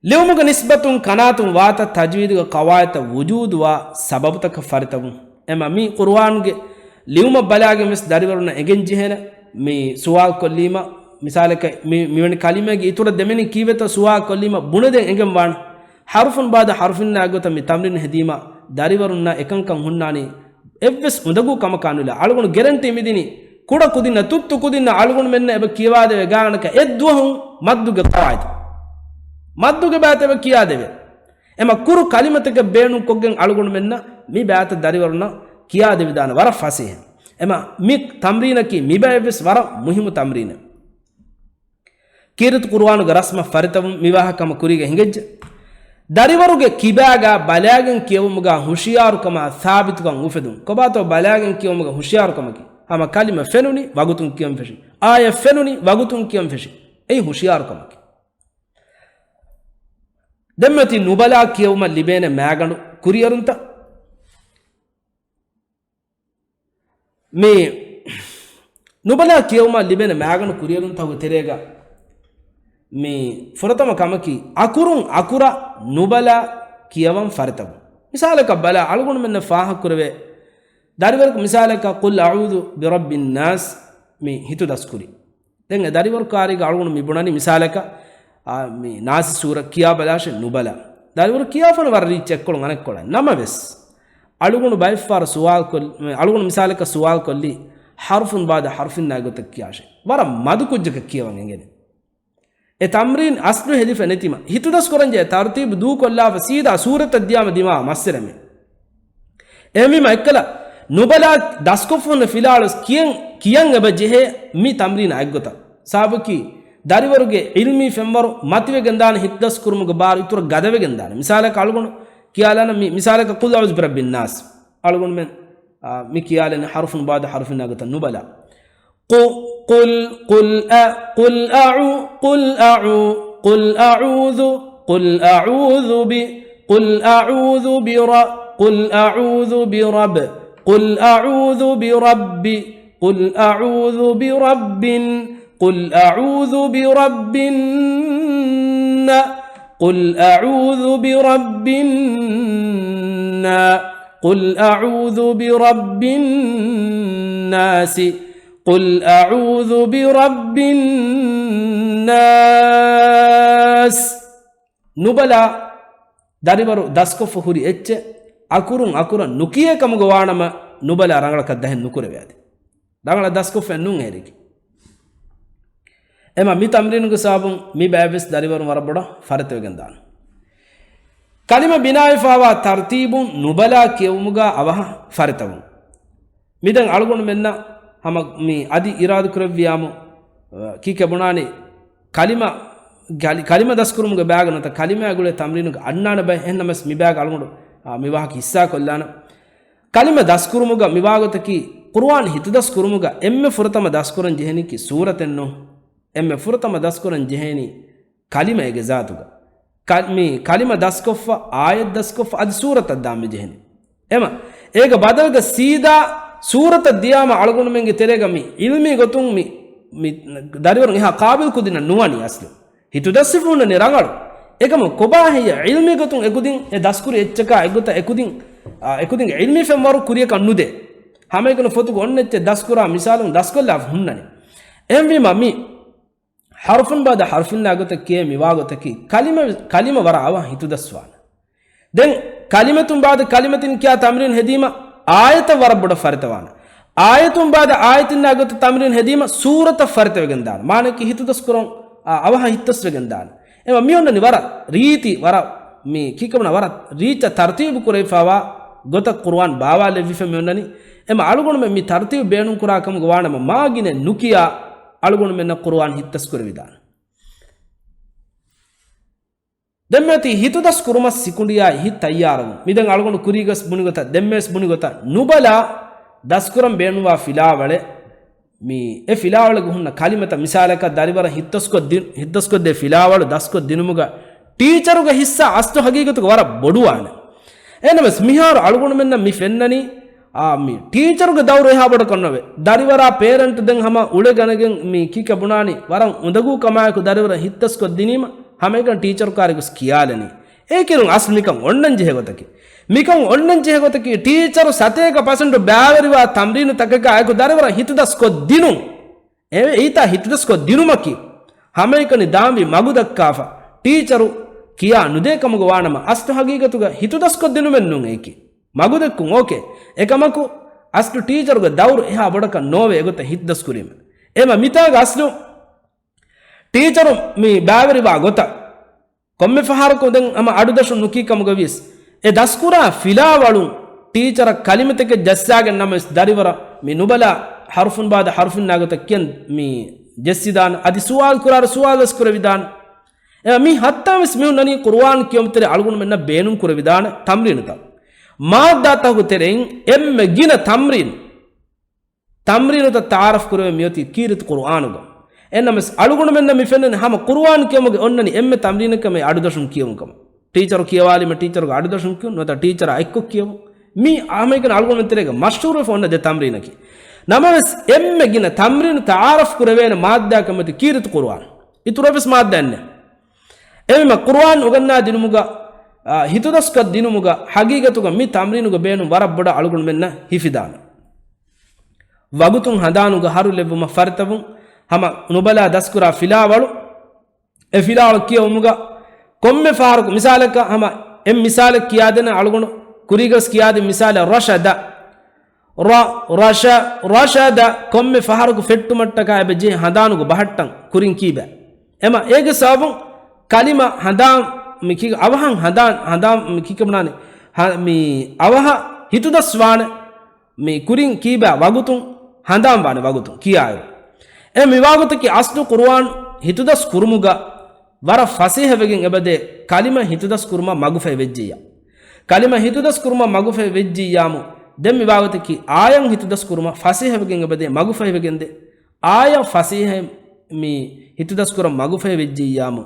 ލިޔުމުގެ ނިސްބަތުން ކަނާތުން ވާތަ ތަޖްވީދުގެ ޤަވާއިދުތައް ވުޖޫދުވާ ސަބަބުތަކަށް ފަރިތަވުން. އެމަ މި ޤުރުއާންގެ ލިޔުމަށް ބަލާގެން ވެސް ދަރިވަރުންނަށް އެނގެން ޖެހޭނެ މި ސުވާލު ކޮށްލީމަ، މިސާލަކަށް މި، މިވެނި ކަލިމައިގެ އިތުރަށް ދެމެނި ކީއްވެތޯ ސުވާލު ކޮށްލީމަ ބުނެދޭން އެނގެން ވާނެ. ޙަރުފުން ބާދަ ޙަރުފިންނާ ގޮތަށް މި ތަމްރީން ހެދީމަ ދަރިވަރުންނަށް އެކަންކަން ހުންނާނީ އެއްވެސް އުނދަގޫ ކަމަކާ ނުލާ. އަޅުގަނޑު ގެރެންޓީ މިދިނީ ކުޑަ ކުދިންނަށް، ތުއްތު ކުދިންނަށް އަޅުގަނޑުމެންނަށް އެބަ ކިޔަވާދެވޭ ގާނަކަށް އެއްދުވަހު މައްދުގެ ޤަވާއިދު. މައްދުގެ ބައިތައް އެބަ ކިޔާދެވޭ. އެމަ ކުރު ކަލިމަތަކެއް ބޭނުންކޮށްގެން އަޅުގަނޑުމެންނަށް މި ބައިތައް ދަރިވަރުންނަށް ކިޔާދެވިދާނެ ވަރަށް ފަސޭހަ. އެމަ މި ތަމްރީނަކީ މި ބައެއްވެސް ވަރަށް މުހިއްމު ތަމްރީނެއް. ކީރިތި ޤުރުއާނުގެ ރަސްމަށް ފަރިތަވުން މި ވާހަކަ ހަމަ ކުރީގަ ހިނގައްޖެ. ދަރިވަރުގެ ކިބާގާ ބަލާގެން ކިޔެވުމުގާ ހުޝިޔާރުކަމާ ސާބިތުކަން އުފެދުން. ކޮބާތޯ ބަލާގެން ކިޔެވުމުގެ ހުޝިޔާރުކަމަކީ؟ ހަމަ ކަލިމަ ފެނުނީ ވަގުތުން ކިޔަން ފެށި. އާޔަތް ފެނުނީ ވަގުތުން ކިޔަން ފެށި. އެއީ ހުޝިޔާރުކަމަކީ. ދެންމެ ތި ނުބަލާ ކިޔެވުމަށް ލިބޭނެ މާގަނޑު ކުރިއެރުންތައް. މި ނުބަލާ ކިޔެވުމަށް ލިބޭނެ މާގަނޑު ކުރިއެރުންތަކުގެ ތެރޭގަ މި ފުރަތަމަ ކަމަކީ، އަކުރުން އަކުރަށް ނުބަލާ ކިޔަވަން ފަރިތަވުން. މިސާލަކަށް ބަލާ، އަޅުގަނޑުމެންނަށް ފާހަގަކުރެވޭ ދަރިވަރަކު މިސާލަކަށް، "قل أعوذ برب الناس" މި ހިތުދަސްކުރި. ދެން އެ ދަރިވަރު ކާރީގަ އަޅުގަނޑު މި ބުނަނީ މިސާލަކަށް، އާ، މި ނާސި ސޫރަ ކިޔާ ބަލާށޭ ނުބަލާ. ދަރިވަރު ކިޔާފަނަ ވަރަށް ރީއްޗެއްކޮޅުން އަނެއްކޮޅެއް. ނަމަވެސް، އަޅުގަނޑު ބައެއްފަހަރު ސުވާލުކޮށް-، އަޅުގަނޑު މިސާލަކަށް ސުވާލުކޮށްލީ، ޙަރުފުން ބާދަ ޙަރުފިންނާ ގޮތަށް ކިޔާށޭ. ވަރަށް މަދު ކުއްޖަކަށް ކިޔަވަން އެނގޭނެ. އެ ތަމްރީން އަސްލު ހެދިފަ ނެތިމަ، ހިތުދަސްކުރަންޖެހޭ ތަރުތީބު ދޫކޮށްލާފަ ސީދާ ސޫރަތަށް ދިޔާމަ ދިމާވާ މައްސަލަ މި. އެހެންވީމަ އެއްކަލަ ނުބަލާ ދަސްކޮށްފަ ހުންނަ ފިލާވަޅު ކިޔަން، ކިޔަން އެބަ ޖެހޭ މި ތަމްރީނާ އެއްގޮތަށް. ސަބަބަކީ، ދަރިވަރުގެ ޢިލްމީ ފެންވަރު މަތިވެގެންދާނެ ހިތުދަސްކުރުމުގެ ބާރު އިތުރަށް ގަދަވެގެންދާނެ. މިސާލަކަށް އަޅުގަނޑު ކިޔާލާނަން މި، މިސާލަކަށް قل أعوذ برب الناس. އަޅުގަނޑުމެން، އާ، މި ކިޔާލެން ޙަރުފުން ބާދަ ޙަރުފިންނާ ގޮތަށް ނުބަލާ. قُ، قُلْ، قُلْ أَ، قُلْ أَعُ، قُلْ أَعُ، قُلْ أَعُوذُ، قُلْ أَعُوذُ بِ، قُلْ أَعُوذُ بِرَ، قُلْ أَعُوذُ بِرَبِّ، قُلْ أَعُوذُ بِرَبِّ، قُلْ أَعُوذُ بِرَبِّ، قُلْ أَعُوذُ بِرَبِّ النَّ، قُلْ أَعُوذُ بِرَبِّ النَّ، قُلْ أَعُوذُ بِرَبِّ النَّاسِ، قُلْ أَعُوذُ بِرَبِّ النَّاسِ. ނުބަލާ ދަރިވަރު ދަސްކޮށްފަ ހުރި އެއްޗެއް އަކުރުން އަކުރަށް ނުކިޔޭ ކަމުގަ ވާނަމަ، ނުބަލާ ރަނގަޅަކަށް ދަހެއް ނުކުރެވޭ އަދި. ރަނގަޅަށް ދަސްކޮށްފައެއް ނޫން އޭރިގެ. އެމަ މި ތަމްރީނުގެ ސަބަބުން މި ބައެއްވެސް ދަރިވަރުން ވަރަށް ބޮޑަށް ފަރިތަވެގެން ދާނެ. ކަލިމަ ބިނާވެފަވާ ތަރުތީބުން ނުބަލާ ކިޔެވުމުގަ އަވަހަށް ފަރިތަވުން. މިދެން އަޅުގަނޑުމެންނަށް ހަމަ މި އަދި އިރާދަ ކުރެއްވިޔާމު، އަ، ކީކޭ ބުނާނީ ކަލިމަ، ކަލި-، ކަލިމަ ދަސްކުރުމުގެ ބާގަ ނުވަތަ ކަލިމާ ގުޅޭ ތަމްރީނުގަ އަންނާނެ ބައެއް. އެހެންނަމަސް މި ބާގަ އަޅުގަނޑު، އާ، މި ވާހަކަ ހިއްސާ ކޮށްލާނަ. ކަލިމަ ދަސްކުރުމުގަ މިވާގޮތަކީ، ޤުރުއާން ހިތުދަސްކުރުމުގަ އެންމެ ފުރަތަމަ ދަސްކުރަން ޖެހެނީކީ ސޫރަތެއްނު. އެންމެ ފުރަތަމަ ދަސްކުރަން ޖެހޭނީ ކަލިމައިގެ ޒާތުގަ. ކަ-، މި ކަލިމަ ދަސްކޮށްފަ، އާޔަތް ދަސްކޮށްފަ، އަދި ސޫރަތަށް ދާން މި ޖެހެނީ. އެމަ، އޭގެ ބަދަލުގަ ސީދާ ސޫރަތަށް ދިޔާމަ އަޅުގަނޑުމެންގެ ތެރޭގަ މި ޢިލްމީ ގޮތުން މި، މި ދަރިވަރުން އެހާ ޤާބިލް ކުދިންނަށް ނުވަނީ އަސްލު. ހިތުދަސްވެފަ ހުންނަނީ ރަނގަޅު. އެކަމު ކޮބާ ހެއްޔާ ޢިލްމީ ގޮތުން އެކުދިން އެ ދަސްކުރި އެއްޗަކާ އެއްގޮތަށް އެކުދިން، އާ، އެކުދިންގެ ޢިލްމީ ފެންވަރު ކުރިޔަކަށް ނުދޭ. ހަމައެކަނި ފޮތުގަ އޮންނަ އެއްޗެއް ދަސްކުރާ މިސާލުން ދަސްކޮށްލާފަ ހުންނަނީ. އެހެންވީމަ މި ޙަރުފުން ބާދަ ޙަރުފިންނާ ގޮތަށް ކިޔޭ މިވާގޮތަކީ ކަލިމަ، ކަލިމަ ވަރަށް އަވަހަށް ހިތުދަސްވާނެ. ދެން ކަލިމަތުން ބާދަ ކަލިމަތިން ކިޔާ ތަމްރީން ހެދީމަ އާޔަތަށް ވަރަށް ބޮޑަށް ފަރިތަވާނެ. އާޔަތުން ބާދަ އާޔަތިންނާ ގޮތަށް ތަމްރީން ހެދީމަ ސޫރަތަށް ފަރިތަވެގެން ދާނެ. މާނައަކީ ހިތުދަސްކުރަން، އާ، އަވަހަށް ހިތުދަސްވެގެން ދާނެ. އެމަ މި އޮންނަނީ ވަރަށް ރީތި، ވަރަށް މި ކީކަމަނާ ވަރަށް ރީއްޗަށް ތަރުތީބު ކުރެވިފަވާ ގޮތަށް ޤުރުއާން ބާވާލެއްވިފަ މި އޮންނަނީ. އެމަ އަޅުގަނޑުމެން މި ތަރުތީބު ބޭނުންކުރާ ކަމުގަ ވާނަމަ، މާ ގިނަ ނުކިޔާ އަޅުގަނޑުމެންނަށް ޤުރުއާން ހިތްދަސްކުރެވިދާނެ. ދެންމެ އޮތީ ހިތުދަސް ކުރުމަށް ސިކުނޑިއާއި ހިތް ތައްޔާރަވުން. މި ދެން އަޅުގަނޑު ކުރީގަސް ބުނިގޮތަށް، ދެންމެވެސް ބުނިގޮތަށް، ނުބަލާ ދަސްކުރަން ބޭނުންވާ ފިލާވަޅެއް، މި އެ ފިލާވަޅުގަ ހުންނަ ކަލިމަތައް، މިސާލަކަށް ދަރިވަރަށް ހިތްދަސްކޮށްދި-، ހިތްދަސްކޮށްދޭ ފިލާވަޅު ދަސްކޮށްދިނުމުގަ ޓީޗަރުގެ ހިއްސާ އަސްލު ހަގީގަތުގަ ވަރަށް ބޮޑުވާނެ. އެހެންނަމަވެސް، މިހާރު އަޅުގަނޑުމެންނަށް މި ފެންނަނީ، އާ، މި ޓީޗަރުގެ ދައުރު އެހާ ބޮޑަކަށް ނޯވޭ. ދަރިވަރާ ޕޭރެންޓް ދެން ހަމަ އުޅެގަނެގެން މި ކީކޭ ބުނާނީ، ވަރަށް އުނދަގޫ ކަމާއެކު ދަރިވަރަށް ހިތްދަސްކޮށްދިނީމަ، ހަމައެކަނި ޓީޗަރު ކާރި ގޮސް ކިޔާލަނީ. އޭކިރުން އަސްލު މިކަން އޮންނަން ޖެހޭ ގޮތަކީ. މިކަން އޮންނަން ޖެހޭ ގޮތަކީ، ޓީޗަރު ސަތޭކަ ޕަސެންޓު ބައިވެރިވާ ތަމްރީނުތަކަކާ އެކު ދަރިވަރަށް ހިތުދަސްކޮށްދިނުން. އެ އެއީތާ ހިތުދަސްކޮށްދިނުމަކީ، ހަމައެކަނި ދާންވީ މަގުދައްކާފަ، ޓީޗަރު ކިޔާ ނުދޭ ކަމުގަ ވާނަމަ، އަސްލު ހަގީގަތުގަ ހިތުދަސްކޮށްދިނުމެއް ނޫން އެއީކީ. މަގުދެއްކުން އޯކޭ. އެކަމަކު، އަސްލު ޓީޗަރުގެ ދައުރު އެހާ ބޮޑަކަށް ނޯވޭ އެގޮތަށް ހިތުދަސްކުރީމަ. އެމަ މިތާގަ އަސްލު ޓީޗަރު މި ބައިވެރިވާ ގޮތަށް، ކޮންމެ ފަހަރަކު ދެން ހަމަ އަޑުދަށުން ނުކީ ކަމުގަވިޔަސް، އެ ދަސްކުރާ ފިލާވަޅުން ޓީޗަރަށް ކަލިމަތަކެއް ޖައްސާގެން ނަމަވެސް، ދަރިވަރަށް މި ނުބަލާ ހަރުފުން ބާދަ ހަރުފިންނާ ގޮތަށް ކިޔަން މި ޖެއްސިދާނެ. އަދި ސުވާލު ކުރާރު ސުވާލުވެސް ކުރެވިދާނެ. އެ މި ހައްތާވެސް މި ހުންނަނީ ޤުރުއާން ކިޔުމަށްތެރޭ އަޅުގަނޑުމެންނަށް ބޭނުން ކުރެވިދާނެ ތަމްރީނުތައް. މާއްދާތަކުގެ ތެރެއިން އެންމެ ގިނަ ތަމްރީނު ތަމްރީނުތައް ތަޢާރަފް ކުރެވެން މިއޮތީ ކީރިތި ޤުރުއާނުގަ. އެހެންނަމަވެސް، އަޅުގަނޑުމެންނަށް މި ފެންނަނީ ހަމަ ޤުރުއާން ކިޔުމުގެ އޮންނަނީ އެންމެ ތަމްރީނެއް ކަމެއް އަޑުދަށުން ކިޔެވުން ކަމަށް. ޓީޗަރު ކިޔަވާލީމަ ޓީޗަރުގެ އަޑުދަށުން ކިޔުން، ނުވަތަ ޓީޗަރާ އެއްކޮށް ކިޔެވުން. މީ ހަމައެކަނި އަޅުގަނޑުމެން ތެރޭގަ މަޝްހޫރުވެފަ އޮންނަ ދެ ތަމްރީނަކީ. ނަމަވެސް، އެންމެ ގިނަ ތަމްރީނު ތަޢާރަފް ކުރެވޭނެ މާއްދާ ކަމެއް އޮތީ ކީރިތި ޤުރުއާން. އިތުރަށްވެސް މާއްދާ އެއްނެއް. އެހެންވީމަ، ޤުރުއާން އުގަންނާ ދިނުމުގަ، އާ، ހިތުދަސްކޮށް ދިނުމުގަ ހަގީގަތުގަ މި ތަމްރީނުގެ ބޭނުން ވަރަށް ބޮޑަށް އަޅުގަނޑުމެންނަށް ހިފިދާނެ. ވަގުތުން ހަނދާނުގަ ހަރު ލެއްވުމަށް ފަރިތަވުން، ހަމަ ނުބަލާ ދަސްކުރާ ފިލާވަޅު، އެ ފިލާވަޅު ކިޔެވުމުގަ ކޮންމެ ފަހަރަކު، މިސާލަކަށް ހަމަ އެއް މިސާލެއް ކިޔާދޭނަން އަޅުގަނޑު ކުރީގަސް ކިޔާދިން މިސާލެއް ރަޝަދަ. ރަ، ރަޝަ، ރަޝަދަ ކޮންމެ ފަހަރަކު ފެއްޓުމަށްޓަކާ އެބަ ޖެހޭ ހަނދާނުގެ ބަހައްޓަން ކުރިން ކީބަ. އެމަ އޭގެ ސަބަބުން ކަލިމަ ހަނދާން މި ކި-، އަވަހަށް ހަނދާން، ހަނދާން މި ކިކަމުނާނެ. ހަ-، މި އަވަހަށް ހިތުދަސްވާނެ. މި ކުރިން ކީބާ ވަގުތުން ހަނދާން ވާނެ ވަގުތުން ކިޔާއިރު. އެ މި ވާގޮތަކީ އަސްލު ޤުރުއާން ހިތުދަސް ކުރުމުގަ ވަރަށް ފަސޭހަވެގެން އެބަދޭ ކަލިމަ ހިތުދަސް ކުރުމަށް މަގުފަހި ވެއްޖިއްޔާ. ކަލިމަ ހިތުދަސް ކުރުމަށް މަގުފަހި ވެއްޖިއްޔާމު، ދެން މި ވާގޮތަކީ އާޔަތް ހިތުދަސް ކުރުމަށް ފަސޭހަވެގެން އެބަދޭ މަގުފަހި ވެގެންދޭ. އާޔަތް ފަސޭހަ މި ހިތުދަސް ކުރަން މަގުފަހި ވެއްޖިއްޔާމު،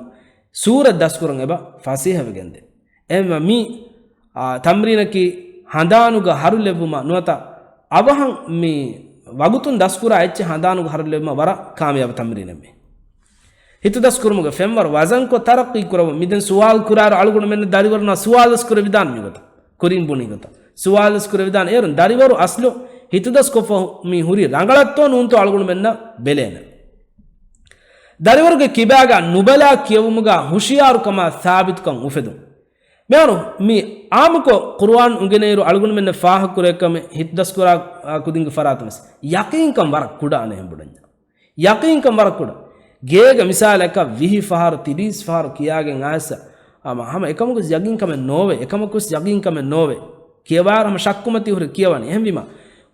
ސޫރަތް ދަސްކުރަން އެބަ ފަސޭހަވެގެންދޭ. އެހެންވީމަ މި، އާ، ތަމްރީނަކީ ހަނދާނުގަ ހަރު ލެއްވުމަށް ނުވަތަ އަވަހަށް މި ވަގުތުން ދަސްކުރާ އެއްޗެއް ހަނދާނުގަ ހަރު ލެއްވުމަށް ވަރަށް ކާމިޔާބު ތަމްރީނެއް މީ. ހިތުދަސްކުރުމުގެ ފެންވަރު ވަޒަންކޮށް ތަރައްޤީ ކުރަމުން މިދެން ސުވާލު ކުރާއިރު އަޅުގަނޑުމެންނަށް ދަރިވަރުންނާ ސުވާލުވެސް ކުރެވިދާނެ މިގޮތަށް. ކުރިން ބުނި ގޮތަށް ސުވާލުވެސް ކުރެވިދާނެ. އޭރުން ދަރިވަރު އަސްލު ހިތުދަސްކޮށްފަ މި ހުރީ ރަނގަޅަށްތޯ ނޫންތޯ އަޅުގަނޑުމެންނަށް ބެލޭނެ. ދަރިވަރުގެ ކިބާގަ ނުބަލާ ކިޔެވުމުގަ ހުޝިޔާރުކަމާ ސާބިތުކަން އުފެދުން. މިހާރު މި އާއްމުކޮށް ޤުރުއާން އުނގެނޭއިރު އަޅުގަނޑުމެންނަށް ފާހަގަކުރޭ ކަމެއް ހިތުދަސްކުރާ، އާ، ކުދިންގެ ފަރާތުން ވެސް ޔަޤީންކަން ވަރަށް ކުޑަ އަނެއް ބުނަންޏާ. ޔަޤީންކަން ވަރަށް ކުޑަ. ގޭގަ މިސާލަކަށް ވިހި ފަހަރު، ތިރީސް ފަހަރު ކިޔާގެން އައިސް، ހަމަ، ހަމަ އެކަމަކުސް ޔަޤީންކަމެއް ނޯވޭ، އެކަމަކުސް ޔަޤީންކަމެއް ނޯވޭ. ކިޔަވާއިރު ހަމަ ޝައްކުމަތީ ހުރެ ކިޔަވަނީ. އެހެންވީމަ،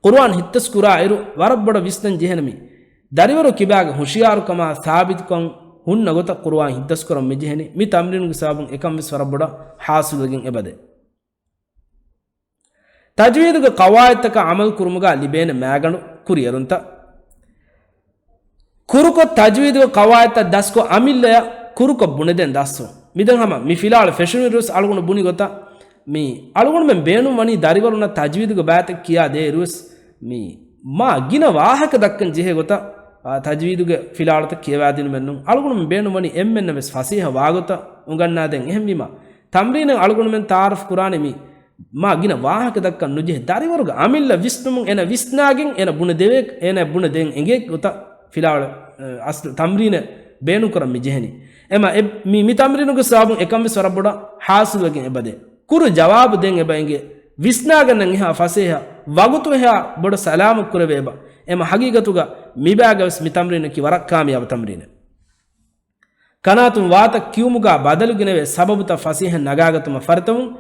ޤުރުއާން ހިތުދަސް ކުރާ އިރު ވަރަށް ބޮޑަށް ވިސްނަން ޖެހޭނެ މީ. ދަރިވަރު ކިބާގެ ހުޝިޔާރުކަމާ ސާބިތުކަން ހުންނަ ގޮތަށް ޤުރުއާން ހިތުދަސް ކުރަން މިޖެހެނީ. މި ތަމްރީނުގެ ސަބަބުން އެކަން ވެސް ވަރަށް ބޮޑަށް ޙާޞިލުވެގެން އެބަދޭ. ތަޖްވީދުގެ ޤަވާޢިދުތަކަށް ޢަމަލު ކުރުމުގަ ލިބޭނެ މައިގަނޑު ކުރިއެރުންތައް. ކުރުކޮށް ތަޖްވީދުގެ ޤަވާޢިދުތައް ދަސްކޮށް އަމިއްލަޔަށް ކުރުކޮށް ބުނެދޭން ދަސްވުން. މިދެން ހަމަ މި ފިލާވަޅު ފެށުނުއިރުވެސް އަޅުގަނޑު ބުނި ގޮތަށް މި އަޅުގަނޑުމެން ބޭނުންވަނީ ދަރިވަރުންނަށް ތަޖްވީދުގެ ބައިތައް ކިޔާ ދޭއިރުވެސް މި މާ ގިނަ ވާހަކަ ދައްކަން ޖެހޭ ގޮތަށް، އާ، ތަޖްވީދުގެ ފިލާވަޅުތައް ކިޔަވާދިނުމެއްނޫން. އަޅުގަނޑުމެން ބޭނުންވަނީ އެންމެންނަށް ވެސް ފަސޭހަ ވާގޮތަށް އުނގަންނާދޭން. އެހެންވީމަ، ތަމްރީނެއް އަޅުގަނޑުމެން ތަޢާރަފް ކުރާނެ މި މާ ގިނަ ވާހަކަ ދައްކަން ނުޖެހޭ. ދަރިވަރުގެ އަމިއްލަ ވިސްނުމުން އޭނަ ވިސްނާގެން އޭނަ ބުނެދެވޭ، އޭނަ ބުނެދޭން އެނގޭ ގޮތަށް ފިލާވަޅު، އަ، އަސްލު ތަމްރީނެއް ބޭނުންކުރަން މި ޖެހެނީ. އެމަ އެ، މި، މި ތަމްރީނުގެ ސަބަބުން އެކަން ވެސް ވަރަށް ބޮޑަށް ޙާޞިލުވެގެން އެބަދޭ. ކުރު ޖަވާބު ދޭން އެބަ އެނގޭ. ވިސްނާގަންނަން އެހާ ފަސޭހަ، ވަގުތު އެހާ ބޮޑަށް ސަލާމަތް ކުރެވޭ އެބަ. އެމަ ހަގީގަތުގަ މިބާގަވެސް މި ތަމްރީނަކީ ވަރަށް ކާމިޔާބު ތަމްރީނެއް. ކަނާތުން ވާތައް ކިޔުމުގަ ބަދަލުގެނެވޭ ސަބަބުތައް ފަސޭހަ ނަގާގަތުމަށް ފަރިތަވުން.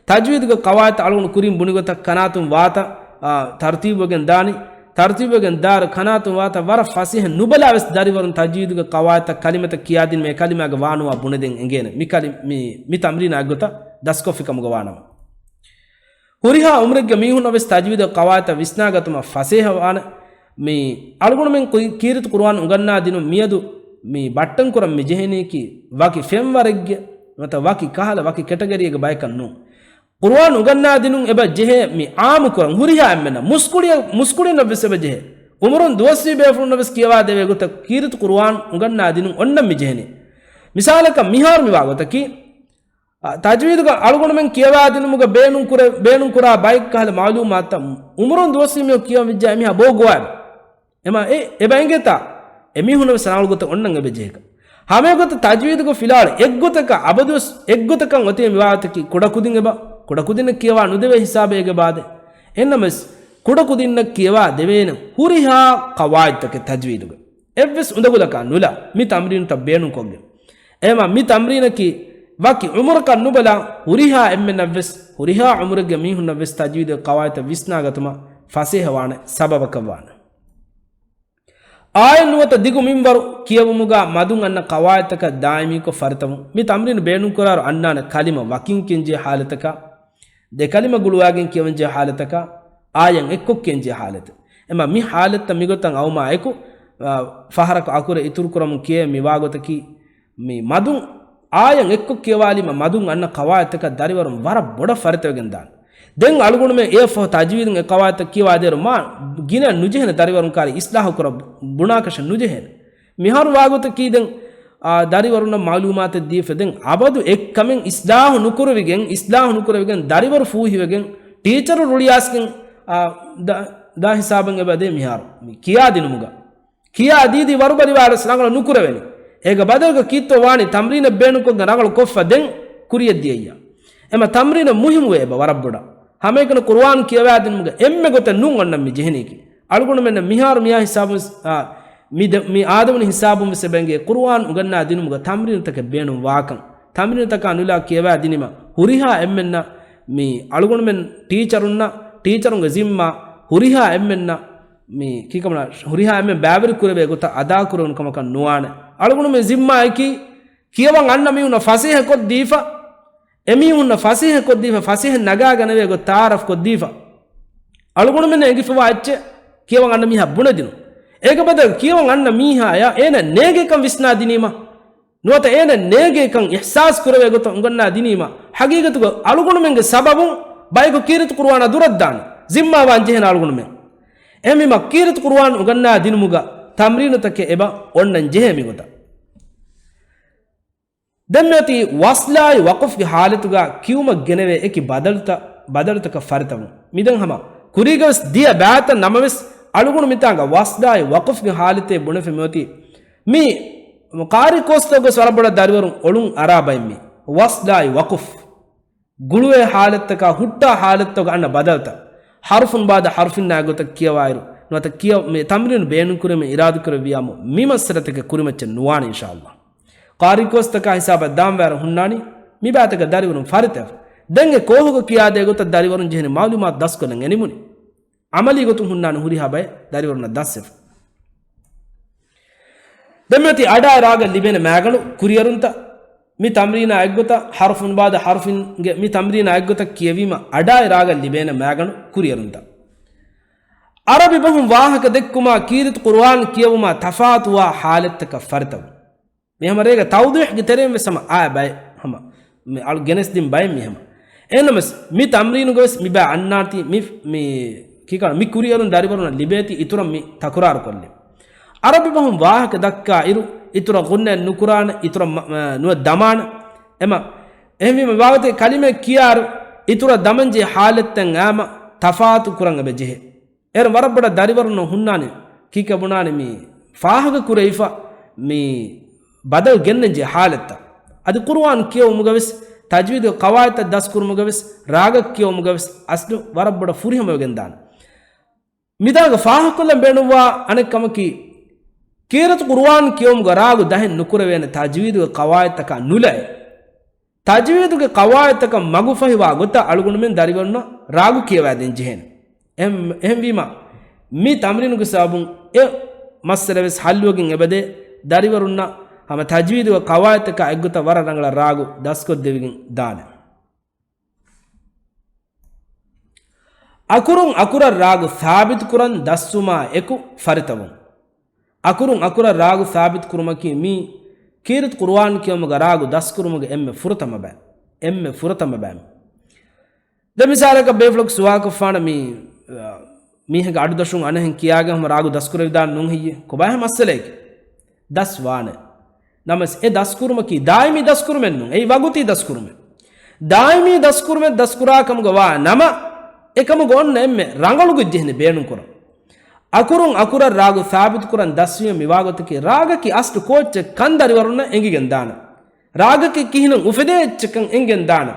ތަޖްވީދުގެ ޤަވާޢިދު އަޅުގަނޑު ކުރިން ބުނި ގޮތަށް ކަނާތުން ވާތަ، އާ، ތަރުތީބުވެގެން ދާނީ. ތަރުތީބުވެގެން ދާއިރު ކަނާތުން ވާތަ ވަރަށް ފަސޭހަ ނުބަލާ ވެސް ދަރިވަރުން ތަޖްވީދުގެ ޤަވާޢިދުތައް ކަލިމަތައް ކިޔާދިނުމަށް އެ ކަލިމާގެ ވާނުވާ ބުނެދޭން އެނގޭނެ. މި ކަލި-، މި، މި ތަމްރީނާ އެއްގޮތަށް ދަސްކޮށްފި ކަމުގަ ވާނަމަ. ހުރިހާ އުމުރެއްގެ މީހުންނަށް ވެސް ތަޖްވީދުގެ ޤަވާޢިދުތައް ވިސްނާގަތުމަށް ފަސޭހަވާނެ. މި އަޅުގަނޑުމެން ކު-، ކީރިތި ޤުރުއާން އުނގަންނާ ދިނުން މިއަދު މި ބައްޓަން ކުރަން މި ޖެހެނީކީ ވަކި ފެންވަރެއްގެ ނުވަތަ ވަކި ކަހަލަ ވަކި ކެޓަގަރީގެ ބަޔަކަށް ނޫން. ޤުރުއާން އުނގަންނާ ދިނުން އެބަ ޖެހޭ މި ޢާއްމު ކުރަން ހުރިހާ އެންމެންނަށް، މުސްކުޅި-، މުސްކުޅިންނަށް ވެސް އެބަ ޖެހޭ. އުމުރުން ދުވަސްވީ ބޭފުޅުންނަށް ވެސް ކިޔަވާ ދެވޭ ގޮތަށް ކީރިތި ޤުރުއާން އުނގަންނާ ދިނުން އޮންނަން މި ޖެހެނީ. މިސާލަކަށް މިހާރު މި ވާ ގޮތަކީ، އާ، ތަޖްވީދުގަ އަޅުގަނޑުމެން ކިޔަވާދިނުމުގަ ބޭނުން ކުރެ-، ބޭނުން ކުރާ ބައެއް ކަހަލަ މަޢުލޫމާތުތައް އުމުރުން ދުވަސްވީ މިއޮތް ކިޔަވަން ވެއްޖެ އެމީހާ ބޯ ގޮވާ އެބަ. އެމާ އެ އެބަ އެނގޭތާ އެމީހުންނަށް ވެސް ރަނގަޅު ގޮތަށް އޮންނަން އެބަ ޖެހޭކަށް. ހަމައެގޮތަށް ތަޖްވީދުގެ ފިލާވަޅު އެއްގޮތަކަށް އަބަދުވެސް އެއްގޮތަކަށް އޮތީ މިވާތަކީ ކުޑަކުދިން އެބަ، ކުޑަކުދިންނަށް ކިޔަވާ ނުދެވޭ ހިސާބެއް އެބަ އާދޭ. އެހެންނަމަވެސް ކުޑަކުދިންނަށް ކިޔަވާ ދެވޭނެ ހުރިހާ ޤަވާޢިދުތަކެއް ތަޖްވީދުގެ އެއްވެސް އުނދަގުލަކާ ނުލާ މި ތަމްރީނުތައް ބޭނުންކޮށްގެން. އެހެމާ މި ތަމްރީނަކީ ވަކި އުމުރަކަށް ނުބަލާ، ހުރިހާ އެންމެންނަށްވެސް، ހުރިހާ އުމުރެއްގެ މީހުންނަށްވެސް ތަޖްވީދުގެ ޤަވާޢިދުތައް ވިސްނާގަތުމަށް ފަސޭހަވާނެ ސަބަބަކަށްވާނެ. އާޔަތް ނުވަތަ ދިގު މިންވަރު ކިޔެވުމުގަ މަދުން އަންނަ ޤަވާޢިދުތަކަށް ދާއިމީކޮށް ފަރިތަވުން. މި ތަމްރީނު ބޭނުންކުރާއިރު އަންނާނެ ކަލިމަ ވަކިން ކެންޖޭ ޙާލަތަކާ، ދެ ކަލިމަ ގުޅުވާގެން ކިޔަވަންޖެހޭ ޙާލަތަކާ، އާޔަތް އެއްކޮށް ކެންޖޭ ޙާލަތެއް. އެމަ މި ޙާލަތްތައް މިގޮތަށް އައުމާ އެކު، އާ، ފަހަރަކު އަކުރެއް އިތުރުކުރަމުން ކިޔެވެން މިވާ ގޮތަކީ، މި މަދުން އާޔަތް އެއްކޮށް ކިޔަވާލީމަ މަދުން އަންނަ ޤަވާޢިދުތަކަށް ދަރިވަރުން ވަރަށް ބޮޑަށް ފަރިތަވެގެން ދާނެ. ދެން އަޅުގަނޑުމެން އެއަށްފަހު ތަޖްވީދުން އެ ޤަވާޢިދުތައް ކިޔަވާދޭއިރު މާ ގިނަ ނުޖެހޭނެ ދަރިވަރުން ކާރި އިޞްލާޙު ކުރަ ބުނާކަށެއް ނުޖެހޭނެ. މިހާރު ވާގޮތަކީ ދެން، އާ، ދަރިވަރުންނަށް މަޢުލޫމާތެއް ދީފަ ދެން އަބަދު އެއްކަމެއް އިޞްލާޙު ނުކުރެވިގެން، އިޞްލާޙު ނުކުރެވިގެން ދަރިވަރު ފޫހިވެގެން ޓީޗަރު ރުޅިއައިސްގެން، އާ، ދާ، ދާ ހިސާބެއް އެބަ ދޭ މިހާރު. މި ކިޔާދިނުމުގަ. ކިޔާ ދީދީ ވަރުބަލިވާއިރު ރަނގަޅަށް ނުކުރެވެނީ. އޭގެ ބަދަލުގަ ކީއްތޯ ވާނީ ތަމްރީނެއް ބޭނުންކޮށްގެން ރަނގަޅު ކޮށްފަ ދެން ކުރިޔަށް ދިޔައްޔާ. އެމަ ތަމްރީނަށް މުހިއްމުވޭ އެބަ ވަރަށް ބޮޑަށް. ހަމައެކަނި ޤުރުއާން ކިޔަވާދިނުމުގެ އެންމެ ގޮތެއް ނޫން އޮންނަން މި ޖެހެނީކީ. އަޅުގަނޑުމެންނަށް މިހާރު މިއާ ހިސާބުން، އާ، މި ދެ-، މި އާދެވުނު ހިސާބުން ވެސް އެބަ އެނގޭ ޤުރުއާން އުނގަންނާ ދިނުމުގަ ތަމްރީނުތަކެއް ބޭނުން ވާކަން. ތަމްރީނުތަކާ ނުލާ ކިޔަވާ ދިނީމަ ހުރިހާ އެންމެންނަށް މި އަޅުގަނޑުމެން ޓީޗަރުންނަށް، ޓީޗަރުންގެ ޒިންމާ ހުރިހާ އެންމެންނަށް މި ކީކަމަނާ ހުރިހާ އެންމެން ބައިވެރި ކުރެވޭ ގޮތަށް އަދާކުރެވުނު ކަމަކަށް ނުވާނެ. އަޅުގަނޑުމެން ޒިންމާއަކީ ކިޔަވަން އަންނަ މީހުންނަށް ފަސޭހަ ކޮށްދީފަ، އެމީހުންނަށް ފަސޭހަ ކޮށްދީފަ، ފަސޭހަ ނަގާގަނެވޭ ގޮތް ތަޢާރަފް ކޮށްދީފަ، އަޅުގަނޑުމެން އެނގިފަވާ އެއްޗެއް ކިޔަވަން އަންނަ މީހާ ބުނެދިނުން. އޭގެ ބަދަލު ކިޔަވަން އަންނަ މީހާޔާ އޭނަ ނޭގޭކަން ވިސްނާ ދިނީމަ، ނުވަތަ އޭނަ ނޭގޭކަން އިޙްސާސް ކުރެވޭ ގޮތަށް އުނގަންނާ ދިނީމަ، ޙަޤީޤަތުގަ އަޅުގަނޑުމެންގެ ސަބަބުން ބަޔަކު ކީރިތި ޤުރުއާނާ ދުރަށްދާނެ. ޒިންމާވާން ޖެހޭނެ އަޅުގަނޑުމެން. އެހެންވީމަ ކީރިތި ޤުރުއާން އުނގަންނާ ދިނުމުގަ ތަމްރީނުތަކެއް އެބަ އޮންނަން ޖެހޭ މިގޮތަށް. ދެން މިއޮތީ ވަޞްލާއި ވަޤުފްގެ ޙާލަތުގަ ކިޔުމަށް ގެނެވޭ އެކި ބަދަލުތައް، ބަދަލުތަކަށް ފަރިތަވުން. މިދެން ހަމަ ކުރީގަވެސް ދިޔަ ބައިތައް ނަމަވެސް، އަޅުގަނޑު މިތާނގަ ވަޞްލާއި ވަޤުފްގެ ޙާލަތޭ ބުނެފަ މިއޮތީ. މި ޤާރި ކޯސްތަކުގަސް ވަރަށް ބޮޑަށް ދަރިވަރުން އޮޅުން އަރާ ބައެއް މީ. ވަޞްލާއި ވަޤުފް. ގުޅުވޭ ޙާލަތްތަކާ ހުއްޓާ ޙާލަތްތަކުގަ އަންނަ ބަދަލުތައް. ޙަރުފުން ބާދަ ޙަރުފިންނާ ގޮތަށް ކިޔަވާއިރު، ނުވަތަ ކިޔަ-، މި ތަމްރީނު ބޭނުންކުރީމަ އިރާދަކުރެއްވިޔާމު، މި މައްސަލަތަކެއް ކުރިމައްޗަށް ނުވާނެ އިންޝާﷲ. ޤާރި ކޯސްތަކާ ހިސާބަށް ދާންވާއިރު ހުންނާނީ، މި ބައިތަކަށް ދަރިވަރުން ފަރިތަވެފަ. ދެން އެ ކޯހުގަ ކިޔާދޭ ގޮތަށް ދަރިވަރުން ޖެހެނީ މަޢުލޫމާތު ދަސްކޮށްލަން އެނިމުނީ. ޢަމަލީ ގޮތުން ހުންނާނެ ހުރިހާ ބައެއް ދަރިވަރުންނަށް ދަސްވެފަ. ދެން މިއޮތީ އަޑާއި ރާގަށް ލިބޭނެ މައިގަނޑު ކުރިއެރުންތައް. މި ތަމްރީނާ އެއްގޮތަށް ޙަރުފުން ބާދަ ޙަރުފިންގެ މި ތަމްރީނާ އެއްގޮތަށް ކިޔެވީމަ އަޑާއި ރާގަށް ލިބޭނެ މައިގަނޑު ކުރިއެރުންތައް. ޢަރަބި ބަހުން ވާހަކަ ދެއްކުމާ ކީރިތި ޤުރުއާން ކިޔެވުމާ ތަފާތުވާ ޙާލަތްތަކަށް ފަރިތަވުން. މި ހަމަ ރޭގަ ތައުޟީޙްގެ ތެރެއިން ވެސް ހަމަ އާ ބައެއް ހަމަ މި އަޅު ގެނެސްދިން ބައެއް މި ހަމަ. އެހެންނަމަވެސް، މި ތަމްރީނުގަވެސް މި ބައި އަންނާތީ މި، މި ކިކަން މި ކުރިއެރުން ދަރިވަރުންނަށް ލިބޭތީ އިތުރަށް މި ތަކުރާރު ކޮށްލި. ޢަރަބި ބަހުން ވާހަކަ ދައްކާ އިރު، އިތުރަށް ޣުންނައެއް ނުކުރާނެ، އިތުރަށް މަ-، މަ-، ނުވަތަ ދަމާނެ. އެމަ، އެހެންވީމަ ވާގޮތެއް ކަލިމައެއް ކިޔާއިރު، އިތުރަށް ދަމަންޖެހޭ ޙާލަތްތައް އާމަ ތަފާތު ކުރަން އެބަ ޖެހޭ. އޭރު ވަރަށް ބޮޑަށް ދަރިވަރުންނަށް ހުންނާނެ، ކީކޭ ބުނާނެ މި ފާހަގަ ކުރެވިފަ މި ބަދަލު ގެންނަންޖެހޭ ޙާލަތްތައް. އަދި ޤުރުއާން ކިޔެވުމުގަވެސް، ތަޖްވީދުގެ ޤަވާޢިދުތައް ދަސްކުރުމުގަވެސް، ރާގަށް ކިޔެވުމުގަވެސް އަސްލު ވަރަށް ބޮޑަށް ފުރިހަމަވެގެން ދާނެ. މިތާގަ ފާހަގަކޮށްލަން ބޭނުންވާ އަނެއް ކަމަކީ، ކީރިތި ޤުރުއާން ކިޔެވުމުގަ ރާގު ދަހެއް ނުކުރެވޭނެ ތަޖްވީދުގެ ޤަވާޢިދުތަކާ ނުލައި. ތަޖްވީދުގެ ޤަވާޢިދުތަކަށް މަގުފަހިވާ ގޮތަށް އަޅުގަނޑުމެން ދަރިވަރުންނަށް ރާގު ކިޔަވާދޭން ޖެހޭނެ. އެހެން، އެހެންވީމަ، މި ތަމްރީނުގެ ސަބަބުން އެ މައްސަލަ ވެސް ޙައްލުވެގެން އެބަދޭ. ދަރިވަރުންނަށް ހަމަ ތަޖްވީދުގެ ޤަވާޢިދުތަކާ އެއްގޮތަށް ވަރަށް ރަނގަޅަށް ރާގު ދަސްކޮށްދެވިގެން ދާނެ. އަކުރުން އަކުރަށް ރާގު ސާބިތުކުރަން ދަސްވުމާ އެކު ފަރިތަވުން. އަކުރުން އަކުރަށް ރާގު ސާބިތުކުރުމަކީ މީ ކީރިތި ޤުރުއާން ކިޔުމުގަ ރާގު ދަސްކުރުމުގެ އެންމެ ފުރަތަމަ ބައި، އެންމެ ފުރަތަމަ ބައި. ދެ މިސާލަކަށް ބޭފުޅަކު ސުވާލުކޮށްފާނަ މީ، އަ، މީހެއްގެ އަޑުދަށުން އަނެއްހެން ކިޔާގެން ހަމަ ރާގު ދަސްކުރެވިދާނެ ނޫން ހެއްޔޭ؟ ކޮބާހޭ މައްސަލައެކޭ؟ ދަސްވާނެ. ނަމަވެސް އެ ދަސްކުރުމަކީ ދާއިމީ ދަސްކުރުމެއް ނޫން. އެއީ ވަގުތީ ދަސްކުރުމެއް. ދާއިމީ ދަސްކުރުމެއް ދަސްކުރާ ކަމުގަ ވާ ނަމަ، އެކަމުގަ އޮންނަ އެންމެ ރަނގަޅު ގޮތް ޖެހެނީ ބޭނުންކުރަން. އަކުރުން އަކުރަށް ރާގު ސާބިތުކުރަން ދަސްވީމަ މިވާގޮތަކީ ރާގަކީ އަސްލު ކޯއްޗެއް ކަން ދަރިވަރުންނަށް އެނގިގެން ދާނެ. ރާގަކީ ކިހިނެއް އުފެދޭ އެއްޗެއްކަން އެނގިގެން ދާނެ.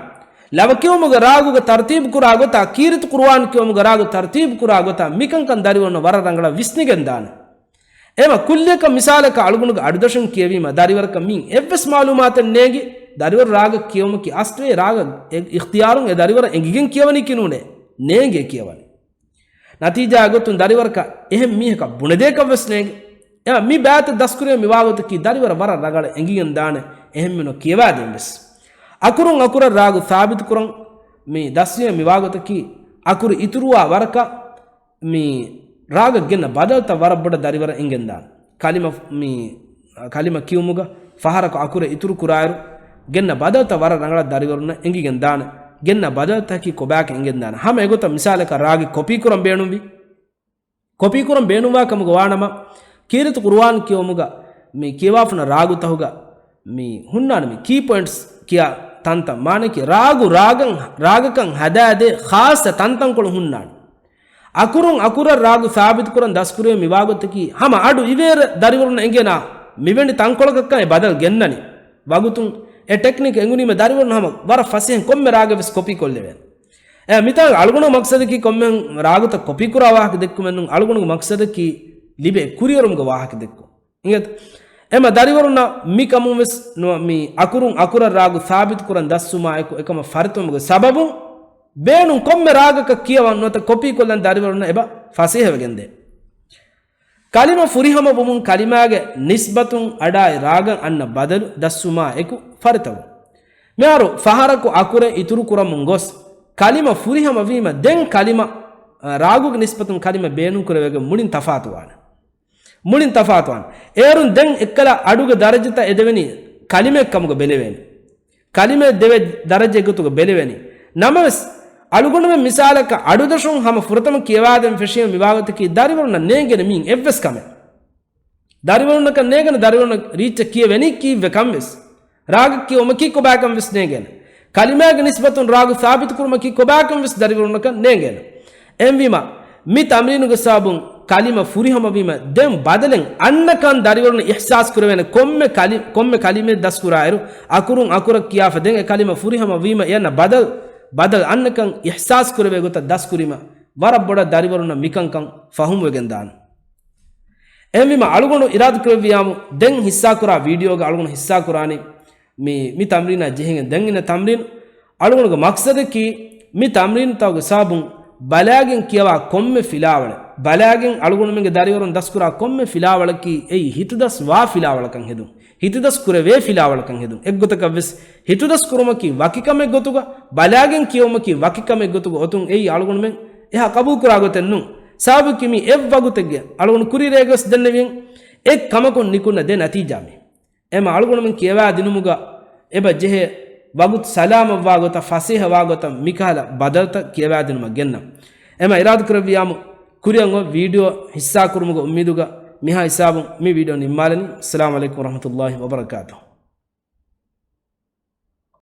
ލަވަ ކިޔުމުގަ ރާގުގަ ތަރުތީބު ކުރާ ގޮތާ، ކީރިތި ޤުރުއާން ކިޔުމުގަ ރާގު ތަރުތީބު ކުރާ ގޮތާ، މިކަންކަން ދަރިވަރުންނަށް ވަރަށް ރަނގަޅަށް ވިސްނިގެން ދާނެ. އެމަ ކުއްލިއަކަށް މިސާލަކަށް އަޅުގަނޑުގެ އަޑުދަށުން ކިޔެވީމަ، ދަރިވަރަކަށް މިއިން އެއްވެސް މަޢުލޫމާތެއް ނޭނގި، ދަރިވަރު ރާގަށް ކިޔެވުމަކީ އަސްލު އެ ރާގަށް އެ އިޚްތިޔާރުން އެ ދަރިވަރަށް އެނގިގެން ކިޔަވަނީކީ ނޫނޭ. ނޭނގޭ ކިޔަވަނީ. ނަތީޖާ ގޮތުން ދަރިވަރަކަށް އެހެން މީހަކަށް ބުނެދޭކަށް ވެސް ނޭނގެ. އެ މި ބައިތައް ދަސްކުރީމަ މިވާގޮތަކީ ދަރިވަރަށް ވަރަށް ރަނގަޅަށް އެނގިގެން ދާނެ އެހެންމެ ނުކިޔަވާދޭން ވެސް. އަކުރުން އަކުރަށް ރާގު ސާބިތުކުރަން މި ދަސްވީމަ މިވާގޮތަކީ އަކުރު އިތުރުވާ ވަރަކަށް މި ރާގަށް ގެންނަ ބަދަލުތައް ވަރަށް ބޮޑަށް ދަރިވަރަށް އެނގެންދާނެ. ކަލިމަ މި، ކަލިމަ ކިޔުމުގަ ފަހަރަކު އަކުރެއް އިތުރު ކުރާއިރު، ގެންނަ ބަދަލުތައް ވަރަށް ރަނގަޅަށް ދަރިވަރުންނަށް އެނގިގެންދާނެ. ގެންނަ ބަދަލުތަކީ ކޮބާކަން އެނގެންދާނެ. ހަމަ އެގޮތަށް މިސާލަކަށް ރާގެއް ކޮޕީކުރަން ބޭނުންވި. ކޮޕީކުރަން ބޭނުންވާ ކަމުގަ ވާނަމަ، ކީރިތި ޤުރުއާން ކިޔުމުގަ މި ކިޔަވާފަނަ ރާގުތަހުގަ މި ހުންނާނެ މި ކީ ޕޮއިންޓްސް ކިޔާ ތަންތަން. މާނައަކީ ރާގު ރާގަން، ރާގަކަށް ހަދާދޭ ޚާއްޞަ ތަންތަންކޮޅު ހުންނާނެ. އަކުރުން އަކުރަށް ރާގު ސާބިތުކުރަން ދަސްކުރޭ މިވާގޮތަކީ، ހަމަ އަޑު އިވޭރަ ދަރިވަރުން އެނގޭނާ މިވެނި ތަންކޮޅަކަށްކަން އެ ބަދަލު ގެންނަނީ. ވަގުތުން އެ ޓެކްނިކް އެނގުނީމަ ދަރިވަރުން ހަމަ ވަރަށް ފަސޭހަ ކޮންމެ ރާގެއް ވެސް ކޮޕީ ކޮށްލެވޭނެ. އެ މިތާ އަޅުގަނޑު މަޤްޞަދަކީ ކޮންމެ ރާގުތައް ކޮޕީ ކުރާ ވާހަކަ ދެއްކުމެއް ނޫން، އަޅުގަނޑުގެ މަޤްޞަދަކީ ލިބޭ ކުރިއެރުމުގެ ވާހަކަ ދެއްކުން. އިނގޭތަ؟ އެމަ ދަރިވަރުންނަށް މި ކަމުން ވެސް ނުވަ މި އަކުރުން އަކުރަށް ރާގު ސާބިތުކުރަން ދަސްވުމާއެކު އެކަމަށް ފަރިތަވުމުގެ ސަބަބުން ބޭނުން ކޮންމެ ރާގަކަށް ކިޔަވަން ނުވަތަ ކޮޕީ ކޮށްލަން ދަރިވަރުންނަށް އެބަ ފަސޭހަވެގެންދޭ. ކަލިމަ ފުރިހަމަވުމުން ކަލިމާގެ ނިސްބަތުން އަޑާއި ރާގަށް އަންނަ ބަދަލު ދަސްވުމާ އެކު ފަރިތަވުން. މިހާރު ފަހަރަކު އަކުރެއް އިތުރު ކުރަމުން ގޮސް، ކަލިމަ ފުރިހަމަވީމަ ދެން ކަލިމަ، އަ، ރާގުގެ ނިސްބަތުން ކަލިމަ ބޭނުންކުރެވޭގޮތް މުޅިން ތަފާތުވާނެ. މުޅިން ތަފާތުވާނެ. އޭރުން ދެން އެއްކަލަ އަޑުގެ ދަރަޖަތައް އެދެވެނީ ކަލިމައެއް ކަމުގަ ބެލެވޭނެ. ކަލިމައެއް ދެވޭ ދަރަޖައެއް ގޮތުގަ ބެލެވޭނީ. ނަމަވެސް، އަޅުގަނޑުމެން މިސާލަކަށް އަޑުދަށުން ހަމަ ފުރަތަމަ ކިޔަވާދޭން ފެށީމަ މިވާގޮތަކީ ދަރިވަރުންނަށް ނޭނގޭނެ މިއިން އެއްވެސް ކަމެއް. ދަރިވަރުންނަކަށް ނޭނގޭނެ ދަރިވަރުންނަށް ރީއްޗަށް ކިޔެވެނީ ކީއްވެ ކަން ވެސް. ރާގަށް ކިޔެވުމަކީ ކޮބާކަން ވެސް ނޭނގޭނެ. ކަލިމާގެ ނިސްބަތުން ރާގު ސާބިތުކުރުމަކީ ކޮބާކަން ވެސް ދަރިވަރުންނަކަށް ނޭނގޭނެ. އެހެންވީމަ، މި ތަމްރީނުގެ ސަބަބުން ކަލިމަ ފުރިހަމަވީމަ ދެން ބަދަލެއް އަންނަކަން ދަރިވަރުން އިޙްސާސް ކުރެވޭނެ. ކޮންމެ ކަލި-، ކޮންމެ ކަލިމައެއް ދަސްކުރާއިރު، އަކުރުން އަކުރަށް ކިޔާފަ ދެން އެ ކަލިމަ ފުރިހަމަވީމަ އެއަންނަ ބަދަލު، ބަދަލު އަންނަކަން އިޙްސާސް ކުރެވޭ ގޮތަށް ދަސްކުރީމަ، ވަރަށް ބޮޑަށް ދަރިވަރުންނަށް މިކަންކަން ފަހުމުވެގެން ދާނެ. އެހެންވީމަ އަޅުގަނޑު އިރާދަކުރެއްވިޔާމު، ދެން ހިއްސާކުރާ ވީޑިއޯގަ އަޅުގަނޑު ހިއްސާކުރާނީ މި، މި ތަމްރީނާ ޖެހިގެން ދެން އިންނަ ތަމްރީން. އަޅުގަނޑުގެ މަޤްޞަދަކީ މި ތަމްރީންތަކުގެ ސަބަބުން ބަލާގެން ކިޔަވާ ކޮންމެ ފިލާވަޅެއް، ބަލާގެން އަޅުގަނޑުމެންގެ ދަރިވަރުން ދަސްކުރާ ކޮންމެ ފިލާވަޅަކީ އެއީ ހިތުދަސް ވާ ފިލާވަޅަކަށް ހެދުން، ހިތުދަސް ކުރެވޭ ފިލާވަޅަކަށް ހެދުން. އެއްގޮތަކަށް ވެސް ހިތުދަސް ކުރުމަކީ ވަކި ކަމެއް ގޮތުގަ، ބަލާގެން ކިޔެވުމަކީ ވަކި ކަމެއް ގޮތުގަ އޮތުން އެއީ އަޅުގަނޑުމެން އެހާ ޤަބޫލު ކުރާ ގޮތެއް ނޫން. ސަބަބަކީ މި އެއް ވަގުތެއްގެ އަޅުގަނޑު ކުރިއެރޭގަ ވެސް ދެންނެވިން، އެއް ކަމަކުން ނިކުންނަ ދެ ނަތީޖާ މީ. އެމަ އަޅުގަނޑުމެން ކިޔަވާދިނުމުގަ އެބަ ޖެހޭ ވަގުތު ސަލާމަތްވާ ގޮތަށް، ފަސޭހަވާ ގޮތަށް މިކަހަލަ ބަދަލުތައް ކިޔަވާދިނުމަށް ގެންނަން. އެމަ އިރާދަކުރެއްވިޔާމު ކުރިއަށް އޮތް ވީޑިއޯ ހިއްސާކުރުމުގެ އުއްމީދުގަ މިހާ ހިސާބުން މި ވީޑިއޯ ނިންމާލަނީ. އައްސަލާމު ޢަލައިކުމް ވަރަޙްމަތުﷲި ވަބަރަކާތުހު.